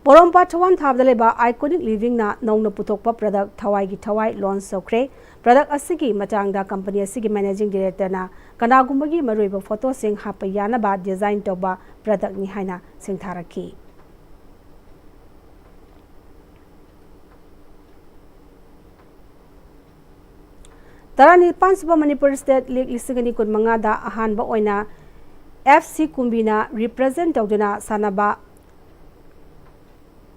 ꯄꯣꯔꯣꯝꯄꯥꯠ ꯊꯋꯥꯟ ꯊꯥꯕꯗ ꯂꯩꯕ Iconic Living ꯅ ꯅꯧꯅ ꯄꯨꯊꯣꯛꯄ product ꯊꯋꯥꯏꯒꯤ ꯊꯋꯥꯏ launch ꯇꯧꯈ꯭ꯔꯦ꯫ Product ꯑꯁꯤꯒꯤ ꯃꯇꯥꯡꯗ company ꯑꯁꯤꯒꯤ managing director ꯅ ꯀꯅꯥꯒꯨꯝꯕꯒꯤ ꯃꯔꯨꯑꯣꯏꯕ photo ꯁꯤꯡ ꯍꯥꯞꯄ ꯌꯥꯅꯕ design ꯇꯧꯕ product ꯅꯤ ꯍꯥꯏꯅ ꯁꯤꯡꯊꯥꯔꯛꯈꯤ꯫ ꯇꯔꯥꯅꯤꯄꯥꯟ ꯁꯨꯕ Manipur State League ꯂꯤꯁꯤꯡ ꯑꯅꯤ ꯀꯨꯟꯃꯉꯥꯗ ꯑꯍꯥꯟꯕ ꯑꯣꯏꯅ F C ꯀꯨꯝꯕꯤꯅ represent ꯇꯧꯗꯨꯅ ꯁꯥꯟꯅꯕ,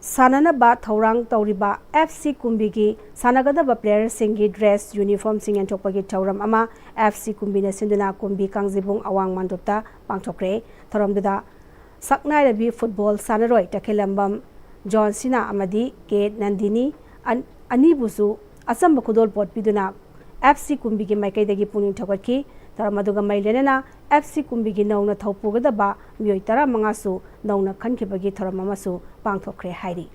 ꯁꯥꯟꯅꯅꯕ ꯊꯧꯔꯥꯡ ꯇꯧꯔꯤꯕ F C ꯀꯨꯝꯕꯤꯒꯤ ꯁꯥꯟꯅꯒꯗꯕ player ꯁꯤꯡꯒꯤ dress, uniform ꯁꯤꯡ ꯌꯦꯟꯊꯣꯛꯄꯒꯤ ꯊꯧꯔꯝ ꯑꯃ F C ꯀꯨꯝꯕꯤꯅ ꯁꯤꯟꯗꯨꯅ ꯀꯨꯝꯕꯤ ꯀꯥꯡꯖꯩꯕꯨꯡ ꯑꯋꯥꯡ ꯃꯥꯟꯗꯣꯞꯇ ꯄꯥꯡꯊꯣꯛꯈ꯭ꯔꯦ꯫ ꯊꯧꯔꯝꯗꯨꯗ ꯁꯛꯅꯥꯏꯔꯕꯤ football ꯁꯥꯟꯅꯔꯣꯏ ꯇꯈꯦꯜꯂꯝꯕꯝ ꯖꯣꯟ ꯁꯤꯅꯥ ꯑꯃꯗꯤ ꯀꯦ ꯅꯟꯗꯤꯅꯤ ꯑꯟ-, ꯑꯅꯤꯕꯨꯁꯨ ꯑꯆꯝꯕ ꯈꯨꯗꯣꯜꯄꯣꯠ ꯄꯤꯗꯨꯅ F C ꯀꯨꯝꯕꯤꯒꯤ ꯃꯥꯏꯀꯩꯗꯒꯤ ꯄꯨꯛꯅꯤꯡ ꯊꯧꯒꯠꯈꯤ꯫ ꯊꯧꯔꯝ ꯑꯗꯨꯒ ꯃꯔꯤ ꯂꯩꯅꯅ ꯑꯦꯐ ꯁꯤ ꯀꯨꯝꯕꯤꯒꯤ ꯅꯧꯅ ꯊꯧ ꯄꯨꯒꯗꯕ ꯃꯤꯑꯣꯏ ꯇꯔꯥꯃꯉꯥꯁꯨ ꯅꯧꯅ ꯈꯟꯈꯤꯕꯒꯤ ꯊꯧꯔꯝ ꯑꯃꯁꯨ ꯄꯥꯡꯊꯣꯛꯈ꯭ꯔꯦ ꯍꯥꯏꯔꯤ꯫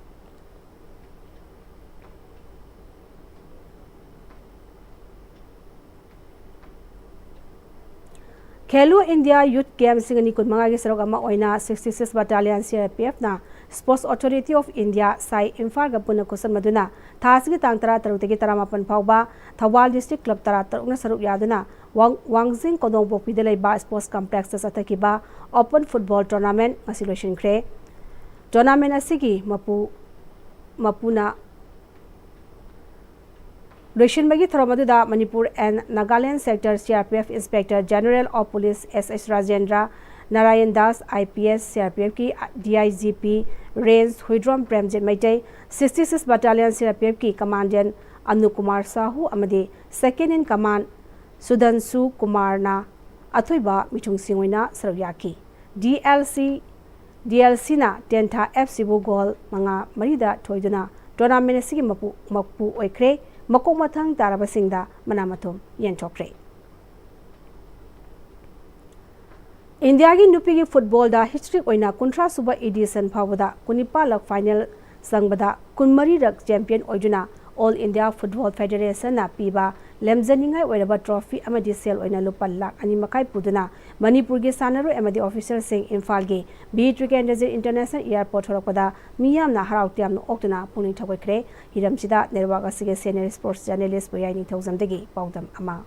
ꯈꯦꯂꯣ ꯏꯟꯗꯤꯌꯥ ꯌꯨꯊ ꯒꯦꯝꯁ ꯂꯤꯁꯤꯡ ꯑꯅꯤ ꯀꯨꯟꯃꯉꯥꯒꯤ ꯁꯔꯨꯛ ꯑꯃ ꯑꯣꯏꯅ sixty-six Battalion C R P Fꯅ Sports Authority of India, ꯁꯥꯏ, ꯏꯝꯐꯥꯜꯒ ꯄꯨꯟꯅ ꯈꯨꯠꯁꯝꯅꯗꯨꯅ ꯊꯥ ꯑꯁꯤꯒꯤ ꯇꯥꯡ ꯇꯔꯥ ꯇꯔꯨꯛꯇꯒꯤ ꯇꯔꯥꯃꯥꯄꯟ ꯐꯥꯎꯕ ꯊꯧꯕꯥꯜ ꯗꯤꯁꯇ꯭ꯔꯤꯛ ꯀ꯭ꯂꯕ ꯇꯔꯥ ꯇꯔꯨꯛꯅ ꯁꯔꯨꯛ ꯌꯥꯗꯨꯅ ꯋꯥꯡ-, ꯋꯥꯡꯖꯤꯡ ꯀꯣꯟꯗꯣꯡꯄꯣꯛꯄꯤꯗ ꯂꯩꯕ ꯁ꯭ꯄꯣꯔꯠꯁ ꯀꯝꯄ꯭ꯂꯦꯛꯁꯇ ꯆꯠꯊꯈꯤꯕ ꯑꯣꯄꯟ ꯐꯨꯠꯕꯣꯜ ꯇꯣꯔꯅꯥꯃꯦꯟꯠ ꯉꯁꯤ ꯂꯣꯏꯁꯤꯟꯈ꯭ꯔꯦ꯫ ꯇꯣꯔꯅꯥꯃꯦꯟꯠ ꯑꯁꯤꯒꯤ ꯃꯄꯨ, ꯃꯄꯨꯅ ꯂꯣꯏꯁꯤꯟꯕꯒꯤ ꯊꯧꯔꯝ ꯑꯗꯨꯗ Manipur and Nagaland Sector C R P F Inspector General of Police S H Rajendra, Narayan Das, I P S, C R P Fꯀꯤ D I G P Range Huidrom Premjit Meitei, sixty-six Battalion C R P Fꯀꯤ Commandant Anu Kumar Shahu ꯑꯃꯗꯤ Second in Command ꯁꯨꯙꯟꯁꯨ ꯀꯨꯃꯥꯔꯅ ꯑꯊꯣꯏꯕ ꯃꯤꯊꯨꯡꯁꯤꯡ ꯑꯣꯏꯅ ꯁꯔꯨꯛ ꯌꯥꯈꯤ꯫ D L C, D L Cꯅ ꯇꯦꯟꯊꯥ F Cꯕꯨ goal ꯃꯉꯥ ꯃꯔꯤꯗ ꯊꯣꯏꯗꯨꯅ ꯇꯣꯔꯅꯥꯃꯦꯟ ꯑꯁꯤꯒꯤ ꯃꯄꯨ, ꯃꯄꯨ ꯑꯣꯏꯈ꯭ꯔꯦ꯫ ꯃꯀꯣꯛ ꯃꯊꯪ ꯇꯥꯔꯕꯁꯤꯡꯗ ꯃꯅꯥ ꯃꯊꯨꯝ ꯌꯦꯟꯊꯣꯛꯈ꯭ꯔꯦ꯫ ꯏꯟꯗꯤꯌꯥꯒꯤ ꯅꯨꯄꯤꯒꯤ ꯐꯨꯠꯕꯣꯜꯗ ꯍꯤꯁꯇ꯭ꯔꯤꯛ ꯑꯣꯏꯅ ꯀꯨꯟꯊ꯭ꯔꯥ ꯁꯨꯕ ꯏꯗꯤꯁꯟ ꯐꯥꯎꯕꯗ ꯀꯨꯟꯅꯤꯄꯥꯜꯂꯛ ꯐꯥꯏꯅꯦꯜ ꯆꯪꯕꯗ ꯀꯨꯟꯃꯔꯤꯔꯛ ꯆꯦꯝꯄꯤꯌꯟ ꯑꯣꯏꯗꯨꯅ All India Football Federationꯅ ꯄꯤꯕ ꯂꯦꯝꯖꯅꯤꯡꯉꯥꯏ ꯑꯣꯏꯔꯕ ꯇ꯭ꯔꯣꯐꯤ ꯑꯃꯗꯤ ꯁꯦꯜ ꯑꯣꯏꯅ ꯂꯨꯄꯥ ꯂꯥꯈ ꯑꯅꯤ ꯃꯈꯥꯏ ꯄꯨꯗꯨꯅ ꯃꯅꯤꯄꯨꯔꯒꯤ ꯁꯥꯟꯅꯔꯣꯏ ꯑꯃꯗꯤ ꯑꯣꯐꯤꯁꯤꯌꯦꯜꯁꯤꯡ ꯏꯝꯐꯥꯜꯒꯤ ꯕꯤꯔ ꯇꯤꯀꯦꯟꯗ꯭ꯔꯖꯤꯠ ꯏꯟꯇꯔꯅꯦꯁꯅꯦꯜ ꯑꯦꯌꯔꯄꯣꯔꯠ ꯊꯣꯔꯛꯄꯗ ꯃꯤꯌꯥꯝꯅ ꯍꯔꯥꯎ ꯇꯌꯥꯝꯅ ꯑꯣꯛꯇꯨꯅ ꯄꯨꯛꯅꯤꯡ ꯊꯧꯒꯠꯈ꯭ꯔꯦ꯫ ꯍꯤꯔꯝꯁꯤꯗ ꯅꯦꯠꯋꯥꯔꯛ ꯑꯁꯤꯒꯤ ꯁꯦꯅꯤꯌꯔ ꯁ꯭ꯄꯣꯔꯠꯁ ꯖꯔꯅꯦꯂꯤꯁ ꯕꯣꯌꯥꯏ ꯅꯤꯡꯊꯧꯖꯝꯗꯒꯤ ꯄꯥꯎꯗꯝ ꯑꯃ꯫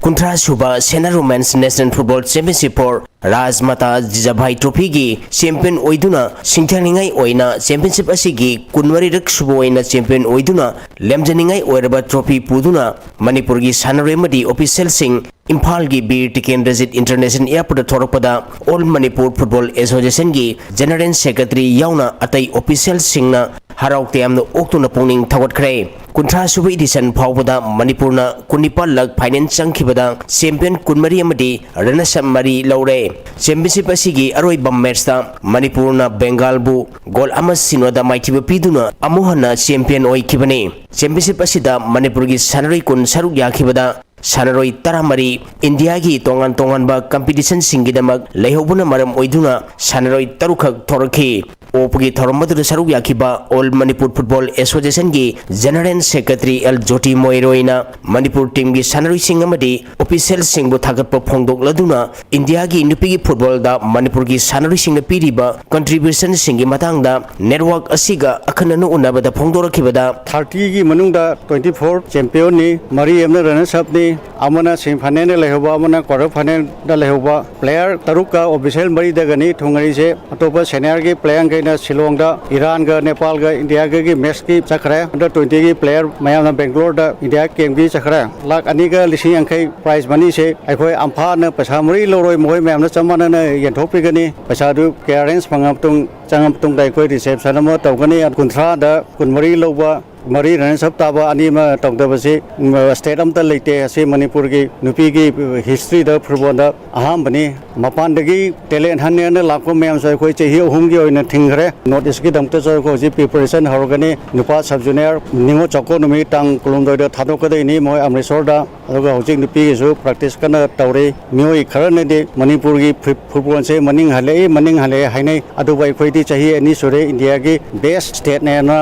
ꯀꯨꯟꯊ꯭ꯔꯥ ꯁꯨꯕ Sena Women's National Football Championship for Rajmata Jijabhai Trophyꯒꯤ ꯆꯦꯝꯄꯤꯌꯟ ꯑꯣꯏꯗꯨꯅ ꯁꯤꯡꯊꯥꯅꯤꯡꯉꯥꯏ ꯑꯣꯏꯅ ꯆꯦꯝꯄꯤꯌꯟꯁꯤꯞ ꯑꯁꯤꯒꯤ ꯀꯨꯟꯃꯔꯤꯔꯛ ꯁꯨꯕ ꯑꯣꯏꯅ ꯆꯦꯝꯄꯤꯌꯟ ꯑꯣꯏꯗꯨꯅ ꯂꯦꯝꯖꯅꯤꯡꯉꯥꯏ ꯑꯣꯏꯔꯕ ꯇ꯭ꯔꯣꯐꯤ ꯄꯨꯗꯨꯅ ꯃꯅꯤꯄꯨꯔꯒꯤ ꯁꯥꯟꯅꯔꯣꯏ ꯑꯃꯗꯤ ꯑꯣꯐꯤꯁꯤꯌꯦꯜꯁꯤꯡ ꯏꯝꯐꯥꯜꯒꯤ ꯕꯤꯔ ꯇꯤꯀꯦꯟꯗ꯭ꯔꯖꯤꯠ ꯏꯟꯇꯔꯅꯦꯁꯅꯦꯜ ꯑꯦꯌꯔꯄꯣꯔꯠꯇ ꯊꯣꯔꯛꯄꯗ All Manipur Football Associationꯒꯤ ꯖꯦꯅꯔꯦꯜ ꯁꯦꯀ꯭ꯔꯦꯇꯔꯤ ꯌꯥꯎꯅ ꯑꯇꯩ ꯑꯣꯐꯤꯁꯤꯌꯦꯜꯁꯤꯡꯅ ꯍꯔꯥꯎ ꯇꯌꯥꯝꯅ ꯑꯣꯛꯇꯨꯅ ꯄꯨꯛꯅꯤꯡ ꯊꯧꯒꯠꯈ꯭ꯔꯦ꯫ ꯀꯨꯟꯊ꯭ꯔꯥ ꯁꯨꯕ edition ꯐꯥꯎꯕꯗ ꯃꯅꯤꯄꯨꯔꯅ ꯀꯨꯟꯅꯤꯄꯥꯜ ꯂꯛ final ꯆꯪꯈꯤꯕꯗ champion ꯀꯨꯟꯃꯔꯤ ꯑꯃꯗꯤ runners up ꯃꯔꯤ ꯂꯧꯔꯦ꯫ Championship ꯑꯁꯤꯒꯤ ꯑꯔꯣꯏꯕ matchꯇ ꯃꯅꯤꯄꯨꯔꯅ ꯕꯦꯡꯒꯥꯜꯕꯨ goal ꯑꯃ ꯁꯤꯅꯣꯗ ꯃꯥꯏꯊꯤꯕ ꯄꯤꯗꯨꯅ ꯑꯃꯨꯛ ꯍꯟꯅ champion ꯑꯣꯏꯈꯤꯕꯅꯤ꯫ Championship ꯑꯁꯤꯗ ꯃꯅꯤꯄꯨꯔꯒꯤ ꯁꯥꯟꯅꯔꯣꯏ ꯀꯨꯟ ꯁꯔꯨꯛ ꯌꯥꯈꯤꯕꯗ ꯁꯥꯟꯅꯔꯣꯏ ꯇꯔꯥꯃꯔꯤ ꯏꯟꯗꯤꯌꯥꯒꯤ ꯇꯣꯉꯥꯟ ꯇꯣꯉꯥꯟꯕ competitionꯁꯤꯡꯒꯤꯗꯃꯛ ꯂꯩꯍꯧꯕꯅ ꯃꯔꯝ ꯑꯣꯏꯗꯨꯅ ꯁꯥꯟꯅꯔꯣꯏ ꯇꯔꯨꯛꯈꯛ ꯊꯣꯔꯛꯈꯤ꯫ ꯑꯣꯛꯄꯒꯤ ꯊꯧꯔꯝ ꯑꯗꯨꯗ ꯁꯔꯨꯛ ꯌꯥꯈꯤꯕ All Manipur Football Associationꯒꯤ General Secretary ꯑꯦꯜ ꯖꯣꯇꯤ ꯃꯣꯏꯔꯣꯏꯅ ꯃꯅꯤꯄꯨꯔ teamꯒꯤ ꯁꯥꯟꯅꯔꯣꯏꯁꯤꯡ ꯑꯃꯗꯤ officialꯁꯤꯡꯕꯨ ꯊꯥꯒꯠꯄ ꯐꯣꯡꯗꯣꯛꯂꯗꯨꯅ ꯏꯟꯗꯤꯌꯥꯒꯤ ꯅꯨꯄꯤꯒꯤ footballꯗ ꯃꯅꯤꯄꯨꯔꯒꯤ ꯁꯥꯟꯅꯔꯣꯏꯁꯤꯡꯅ ꯄꯤꯔꯤꯕ contributionꯁꯤꯡꯒꯤ ꯃꯇꯥꯡꯗ network ꯑꯁꯤꯒ ꯑꯈꯟꯅꯅ ꯎꯅꯕꯗ ꯐꯣꯡꯗꯣꯔꯛꯈꯤꯕꯗ, ꯊꯥꯔꯇꯤꯒꯤ ꯃꯅꯨꯡꯗ twenty four championꯅꯤ, ꯃꯔꯤ ꯑꯃꯅ runners upꯅꯤ, ꯑꯃꯅ semifinalꯗ ꯂꯩꯍꯧꯕ, ꯑꯃꯅ quarter finalꯗ ꯂꯩꯍꯧꯕ꯫ Player ꯇꯔꯨꯛꯀ official ꯃꯔꯤꯗꯒꯅꯤ ꯊꯨꯡꯉꯔꯤꯁꯦ꯫ ꯑꯇꯣꯞꯄ seniorꯒꯤ playerꯈꯩꯅ ꯁꯤꯂꯣꯡꯗ ꯏꯔꯥꯟꯒ ꯅꯦꯄꯥꯜꯒ ꯏꯟꯗꯤꯌꯥꯒꯒꯤ matchꯀꯤ ꯆꯠꯈ꯭ꯔꯦ꯫ Under twentyꯒꯤ player ꯃꯌꯥꯝꯅ ꯕꯦꯡꯒ꯭ꯂꯣꯔꯗ ꯏꯟꯗꯤꯌꯥ campꯀꯤ ꯆꯠꯈ꯭ꯔꯦ꯫ ꯂꯥꯛ ꯑꯅꯤꯒ ꯂꯤꯁꯤꯡ ꯌꯥꯡꯈꯩ prize moneyꯁꯦ ꯑꯩꯈꯣꯏ ꯑꯝꯐꯥꯅ ꯄꯩꯁꯥ ꯃꯔꯤ ꯂꯧꯔꯣꯏ, ꯃꯈꯣꯏ ꯃꯌꯥꯝꯅ ꯆꯞ ꯃꯥꯟꯅꯅ ꯌꯦꯟꯊꯣꯛꯄꯤꯒꯅꯤ꯫ ꯄꯩꯁꯥꯗꯨ clearance ꯐꯪꯉ ꯃꯇꯨꯡ, ꯆꯪꯉ ꯃꯇꯨꯡꯗ ꯑꯩꯈꯣꯏ reception ꯑꯃ ꯇꯧꯒꯅꯤ꯫ ꯀꯨꯟꯊ꯭ꯔꯥꯗ ꯀꯨꯟꯃꯔꯤ ꯂꯧꯕ ꯃꯔꯤ runners up ꯇꯥꯕ ꯑꯅꯤ ꯑꯃ ꯇꯧꯗꯕꯁꯤ, ꯎꯝ, state ꯑꯝꯇ ꯂꯩꯇꯦ꯫ ꯑꯁꯤ ꯃꯅꯤꯄꯨꯔꯒꯤ ꯅꯨꯄꯤꯒꯤ historyꯗ footballꯗ ꯑꯍꯥꯟꯕꯅꯤ꯫ ꯃꯄꯥꯟꯗꯒꯤ talent huntꯅꯦꯅ ꯂꯥꯛꯄ ꯃꯌꯥꯝꯁꯨ ꯑꯩꯈꯣꯏ ꯆꯍꯤ ꯑꯍꯨꯝꯒꯤ ꯑꯣꯏꯅ ꯊꯤꯡꯈ꯭ꯔꯦ꯫ North Eastꯀꯤꯗꯃꯛꯇꯁꯨ ꯑꯩꯈꯣꯏ ꯍꯧꯖꯤꯛ preparation ꯍꯧꯔꯒꯅꯤ꯫ ꯅꯨꯄꯥ sub junior ꯅꯤꯉꯣꯜ ꯆꯥꯛꯀꯧ ꯅꯨꯃꯤꯠ ꯇꯥꯡ ꯀꯨꯟꯍꯨꯝꯗꯣꯏꯗ ꯊꯥꯗꯣꯛꯀꯗꯣꯏꯅꯤ ꯃꯣꯏ ꯑꯃ꯭ꯔꯤꯠꯁꯣꯔꯗ꯫ ꯑꯗꯨꯒ ꯍꯧꯖꯤꯛ ꯅꯨꯄꯤꯒꯤꯁꯨ practice ꯀꯟꯅ ꯇꯧꯔꯤ꯫ ꯃꯤꯑꯣꯏ ꯈꯔꯅꯗꯤ ꯃꯅꯤꯄꯨꯔꯒꯤ ꯐꯨ-, footballꯁꯦ ꯃꯅꯤꯡ ꯍꯜꯂꯛꯏ, ꯃꯅꯤꯡ ꯍꯜꯂꯛꯏ ꯍꯥꯏꯅꯩ꯫ ꯑꯗꯨꯕꯨ ꯑꯩꯈꯣꯏꯗꯤ ꯆꯍꯤ ꯑꯅꯤ ꯁꯨꯔꯦ ꯏꯟꯗꯤꯌꯥꯒꯤ best stateꯅꯦꯅ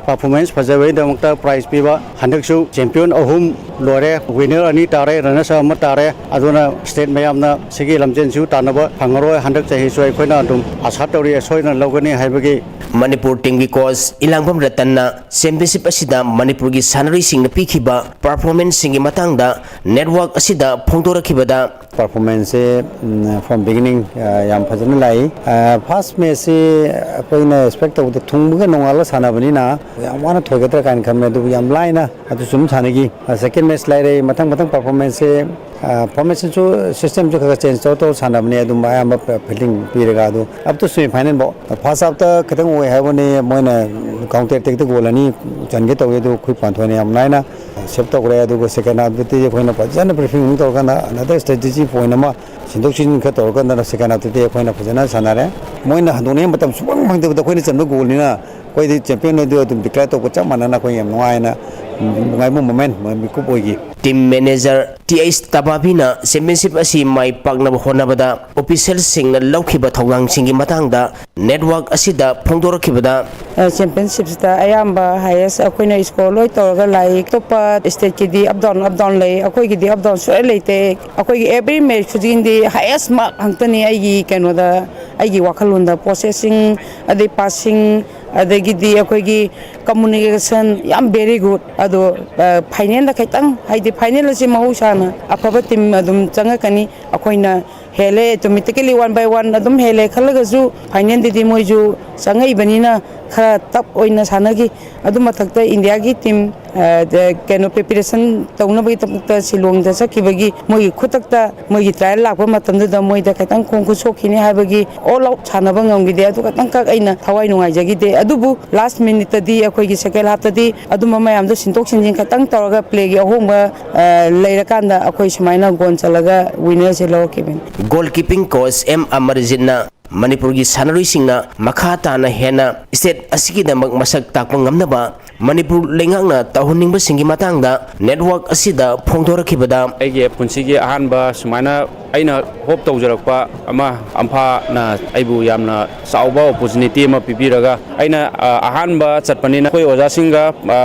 performance ꯐꯖꯕꯒꯤꯗꯃꯛꯇ prize ꯄꯤꯕ꯫ ꯍꯟꯗꯛꯁꯨ champion ꯑꯍꯨꯝ ꯂꯣꯏꯔꯦ, winner ꯑꯅꯤ ꯇꯥꯔꯦ, runners up ꯑꯃ ꯇꯥꯔꯦ꯫ ꯑꯗꯨꯅ state ꯃꯌꯥꯝꯅ ꯁꯤꯒꯤ ꯂꯝꯖꯦꯟꯁꯨ ꯇꯥꯟꯅꯕ ꯐꯪꯉꯔꯣꯏ꯫ ꯍꯟꯗꯛ ꯆꯍꯤꯁꯨ ꯑꯩꯈꯣꯏꯅ ꯑꯗꯨꯝ ꯑꯥꯁꯥ ꯇꯧꯔꯤ, ꯁꯣꯏꯗꯅ ꯂꯧꯒꯅꯤ ꯍꯥꯏꯕꯒꯤ꯫ ꯃꯅꯤꯄꯨꯔ teamꯒꯤ coach ꯏꯂꯥꯡꯕꯝ ꯔꯇꯟꯅ championship ꯑꯁꯤꯗ ꯃꯅꯤꯄꯨꯔꯒꯤ ꯁꯥꯟꯅꯔꯣꯏꯁꯤꯡꯅ ꯄꯤꯈꯤꯕ performanceꯁꯤꯡꯒꯤ ꯃꯇꯥꯡꯗ network ꯑꯁꯤꯗ ꯐꯣꯡꯗꯣꯔꯛꯈꯤꯕꯗ, Performance say, um, from beginning, ꯑ, ꯌꯥꯝ ꯐꯖꯅ ꯂꯥꯛꯏ꯫ ꯑ, first match ꯁꯤ ꯑꯩꯈꯣꯏꯅ expect ꯇꯧꯕꯗ ꯊꯨꯡꯕꯒ ꯅꯣꯡꯉꯥꯜꯂ ꯁꯥꯟꯅꯕꯅꯤꯅ ꯌꯥꯝ ꯋꯥꯅ ꯊꯣꯏꯒꯗ꯭ꯔꯥ ꯀꯥꯏꯅ ꯈꯟꯕꯅꯦ, ꯑꯗꯨꯕꯨ ꯌꯥꯝ ꯂꯥꯏꯅ ꯑꯗꯨꯁꯨ ꯑꯗꯨꯝ ꯁꯥꯟꯅꯈꯤ꯫ ꯑ, second match ꯂꯩꯔꯦ, ꯃꯊꯪ ꯃꯊꯪ performance ꯁꯦ, ꯑ, formation ꯁꯨ system ꯁꯨ ꯈꯔ ꯈꯔ change ꯇꯧꯔ ꯇꯧꯔ ꯁꯥꯟꯅꯕꯅꯦ, ꯑꯗꯨꯝ ꯑꯌꯥꯝꯕ fielding ꯄꯤꯔꯒ ꯑꯗꯨ up to semi final ꯐꯥꯎ꯫ First half ꯇ ꯈꯤꯇꯪ ꯑꯣꯏ ꯍꯥꯏꯕꯅꯤ, ꯃꯣꯏꯅ counter attack ꯇ goal ꯑꯅꯤ ꯆꯟꯒꯦ ꯇꯧꯋꯤ, ꯑꯗꯨ ꯈꯨꯏ ꯄꯥꯟꯊꯣꯏꯅ ꯌꯥꯝ ꯂꯥꯏꯅ save ꯇꯧꯈ꯭ꯔꯦ꯫ ꯑꯗꯨꯒ second half ꯇꯗꯤ ꯑꯩꯈꯣꯏꯅ ꯐꯖꯅ briefing ꯑꯃꯨꯛ ꯇꯧꯔꯀꯥꯟꯗ another strategy point ꯑꯃ ꯁꯤꯟꯗꯣꯛ ꯁꯤꯟꯖꯤꯟ ꯈꯔ ꯇꯧꯔꯀꯥꯟꯗ second half ꯇꯗꯤ ꯑꯩꯈꯣꯏꯅ ꯐꯖꯅ ꯁꯥꯟꯅꯔꯦ꯫ ꯃꯣꯏꯅ ꯍꯟꯗꯣꯛꯅꯤꯡꯉꯥꯏ ꯃꯇꯝ ꯁꯨꯡꯐꯪ ꯐꯪꯗꯕꯗ ꯑꯩꯈꯣꯏꯅ ꯆꯟꯕ goal ꯅꯤꯅ ꯑꯩꯈꯣꯏꯗꯤ champion ꯑꯗꯨ ꯑꯗꯨꯝ declare ꯇꯧꯕ ꯆꯞ ꯃꯥꯟꯅꯅ ꯑꯩꯈꯣꯏ ꯌꯥꯝ ꯅꯨꯡꯉꯥꯏꯅ, ꯅꯨꯡꯉꯥꯏꯕ moment ꯃꯤꯀꯨꯞ ꯑꯣꯏꯈꯤ꯫ Team manager ꯇꯤ ꯑꯩꯆ ꯇꯕꯥꯕꯤꯅ championship ꯑꯁꯤ ꯃꯥꯏ ꯄꯥꯛꯅꯕ ꯍꯣꯠꯅꯕꯗ official ꯁꯤꯡꯅ ꯂꯧꯈꯤꯕ ꯊꯧꯗꯥꯡꯁꯤꯡꯒꯤ ꯃꯇꯥꯡꯗ network ꯑꯁꯤꯗ ꯐꯣꯡꯗꯣꯔꯛꯈꯤꯕꯗ, ꯑ, championship ꯁꯤꯗ ꯑꯌꯥꯝꯕ highest ꯑꯩꯈꯣꯏꯅ score ꯂꯣꯏ ꯇꯧꯔꯒ ꯂꯥꯛꯏ꯫ ꯑꯇꯣꯞꯄ state ꯀꯤꯗꯤ up down, up down ꯂꯩ, ꯑꯩꯈꯣꯏꯒꯤꯗꯤ up down ꯁꯨꯡꯂꯩ ꯂꯩꯇꯦ꯫ ꯑꯩꯈꯣꯏꯒꯤ every match ꯈꯨꯗꯤꯡꯗꯤ highest mark ꯉꯥꯛꯇꯅꯤ ꯑꯩꯒꯤ ꯀꯩꯅꯣꯗ, ꯑꯩꯒꯤ ꯋꯥꯈꯜꯂꯣꯟꯗ꯫ Processing, ꯑꯗꯩ passing, ꯑꯗꯒꯤꯗꯤ ꯑꯩꯈꯣꯏꯒꯤ communication ꯌꯥꯝ very good꯫ ꯑꯗꯣ, ꯑ, final ꯗ ꯈꯤꯇꯪ, ꯍꯥꯏꯗꯤ final ꯑꯁꯤ ꯃꯍꯧꯁꯥꯅ ꯑꯐꯕ team ꯑꯗꯨꯝ ꯆꯪꯉꯛꯀꯅꯤ꯫ ꯑꯩꯈꯣꯏꯅ ꯍꯦꯜꯂꯦ, automatically one by one ꯑꯗꯨꯝ ꯍꯦꯜꯂꯦ ꯈꯜꯂꯒꯁꯨ, final ꯗꯗꯤ ꯃꯣꯏꯁꯨ ꯆꯪꯉꯛꯏꯕꯅꯤꯅ ꯈꯔ tough ꯑꯣꯏꯅ ꯁꯥꯟꯅꯈꯤ꯫ ꯑꯗꯨ ꯃꯊꯛꯇ ꯏꯟꯗꯤꯌꯥꯒꯤ team, ꯑ, ꯗ, ꯀꯩꯅꯣ, preparation ꯇꯧꯅꯕꯒꯤꯗꯃꯛꯇ ꯁꯤꯂꯣꯡꯗ ꯆꯠꯈꯤꯕꯒꯤ ꯃꯣꯏꯒꯤ ꯈꯨꯗꯛꯇ ꯃꯣꯏꯒꯤ trial ꯂꯥꯛꯄ ꯃꯇꯝꯗꯨꯗ ꯃꯣꯏꯗ ꯈꯤꯇꯪ ꯈꯣꯡ ꯈꯨꯠ ꯁꯣꯛꯈꯤꯅꯤ ꯍꯥꯏꯕꯒꯤ all out ꯁꯥꯟꯅꯕ ꯉꯝꯈꯤꯗꯦ꯫ ꯑꯗꯨ ꯈꯛꯇꯪꯈꯛ ꯑꯩꯅ ꯊꯋꯥꯏ ꯅꯨꯡꯉꯥꯏꯖꯈꯤꯗꯦ꯫ ꯑꯗꯨꯕꯨ last minute ꯇꯗꯤ, ꯑꯩꯈꯣꯏꯒꯤ second half ꯇꯗꯤ ꯑꯗꯨꯝꯕ ꯃꯌꯥꯝꯗꯣ ꯁꯤꯟꯗꯣꯛ ꯁꯤꯟꯖꯤꯟ ꯈꯛꯇꯪ ꯇꯧꯔꯒ play ꯒꯤ ꯑꯍꯣꯡꯕ, ꯑ, ꯂꯩꯔꯀꯥꯟꯗ ꯑꯩꯈꯣꯏ ꯁꯨꯃꯥꯏꯅ goal ꯆꯜꯂꯒ winner ꯁꯦ ꯂꯧꯔꯛꯈꯤꯕꯅꯤ꯫ Goalkeeping coach ꯑꯦꯝ ꯑꯃꯔꯖꯤꯠꯅ ꯃꯅꯤꯄꯨꯔꯒꯤ ꯁꯥꯟꯅꯔꯣꯏꯁꯤꯡꯅ ꯃꯈꯥ ꯇꯥꯅ ꯍꯦꯟꯅ state ꯑꯁꯤꯒꯤꯗꯃꯛ ꯃꯁꯛ ꯇꯥꯛꯄ ꯉꯝꯅꯕ ꯃꯅꯤꯄꯨꯔ ꯂꯩꯉꯥꯛꯅ ꯇꯧꯍꯟꯅꯤꯡꯕꯁꯤꯡꯒꯤ ꯃꯇꯥꯡꯗ network ꯑꯁꯤꯗ ꯐꯣꯡꯗꯣꯔꯛꯈꯤꯕꯗ, ꯑꯩꯒꯤ ꯄꯨꯟꯁꯤꯒꯤ ꯑꯍꯥꯟꯕ ꯁꯨꯃꯥꯏꯅ ꯑꯩꯅ ꯍꯣꯞ ꯇꯧꯖꯔꯛꯄ ꯑꯃ, ꯑꯝꯐꯥꯅ ꯑꯩꯕꯨ ꯌꯥꯝꯅ ꯆꯥꯎꯕ ꯑꯣꯄꯣꯔꯆꯨꯅꯤꯇꯤ ꯑꯃ ꯄꯤꯕꯤꯔꯒ, ꯑꯩꯅ ꯑ, ꯑꯍꯥꯟꯕ ꯆꯠꯄꯅꯤꯅ ꯑꯩꯈꯣꯏ ꯑꯣꯖꯥꯁꯤꯡꯒ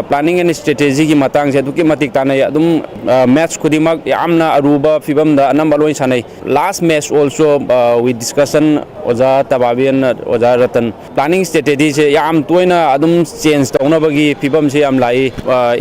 planning and strategy ꯒꯤ ꯃꯇꯥꯡꯁꯦ ꯑꯗꯨꯛꯀꯤ ꯃꯇꯤꯛ ꯇꯥꯟꯅꯩ꯫ ꯑꯗꯨꯝ ꯃꯦꯠꯁ ꯈꯨꯗꯤꯡꯃꯛ ꯌꯥꯝꯅ ꯑꯔꯨꯕ ꯐꯤꯕꯝꯗ ꯑꯅꯝꯕ ꯂꯣꯏ ꯁꯥꯟꯅꯩ꯫ Last match also with discussion, ꯑꯣꯖꯥ ꯇꯕꯥꯕꯤꯌꯟ, ꯑꯣꯖꯥ ꯔꯇꯟ, planning strategy ꯁꯦ ꯌꯥꯝ ꯇꯣꯏꯅ ꯑꯗꯨꯝ ꯆꯦꯟꯖ ꯇꯧꯅꯕꯒꯤ ꯐꯤꯕꯝꯁꯦ ꯌꯥꯝ ꯂꯥꯛꯏ꯫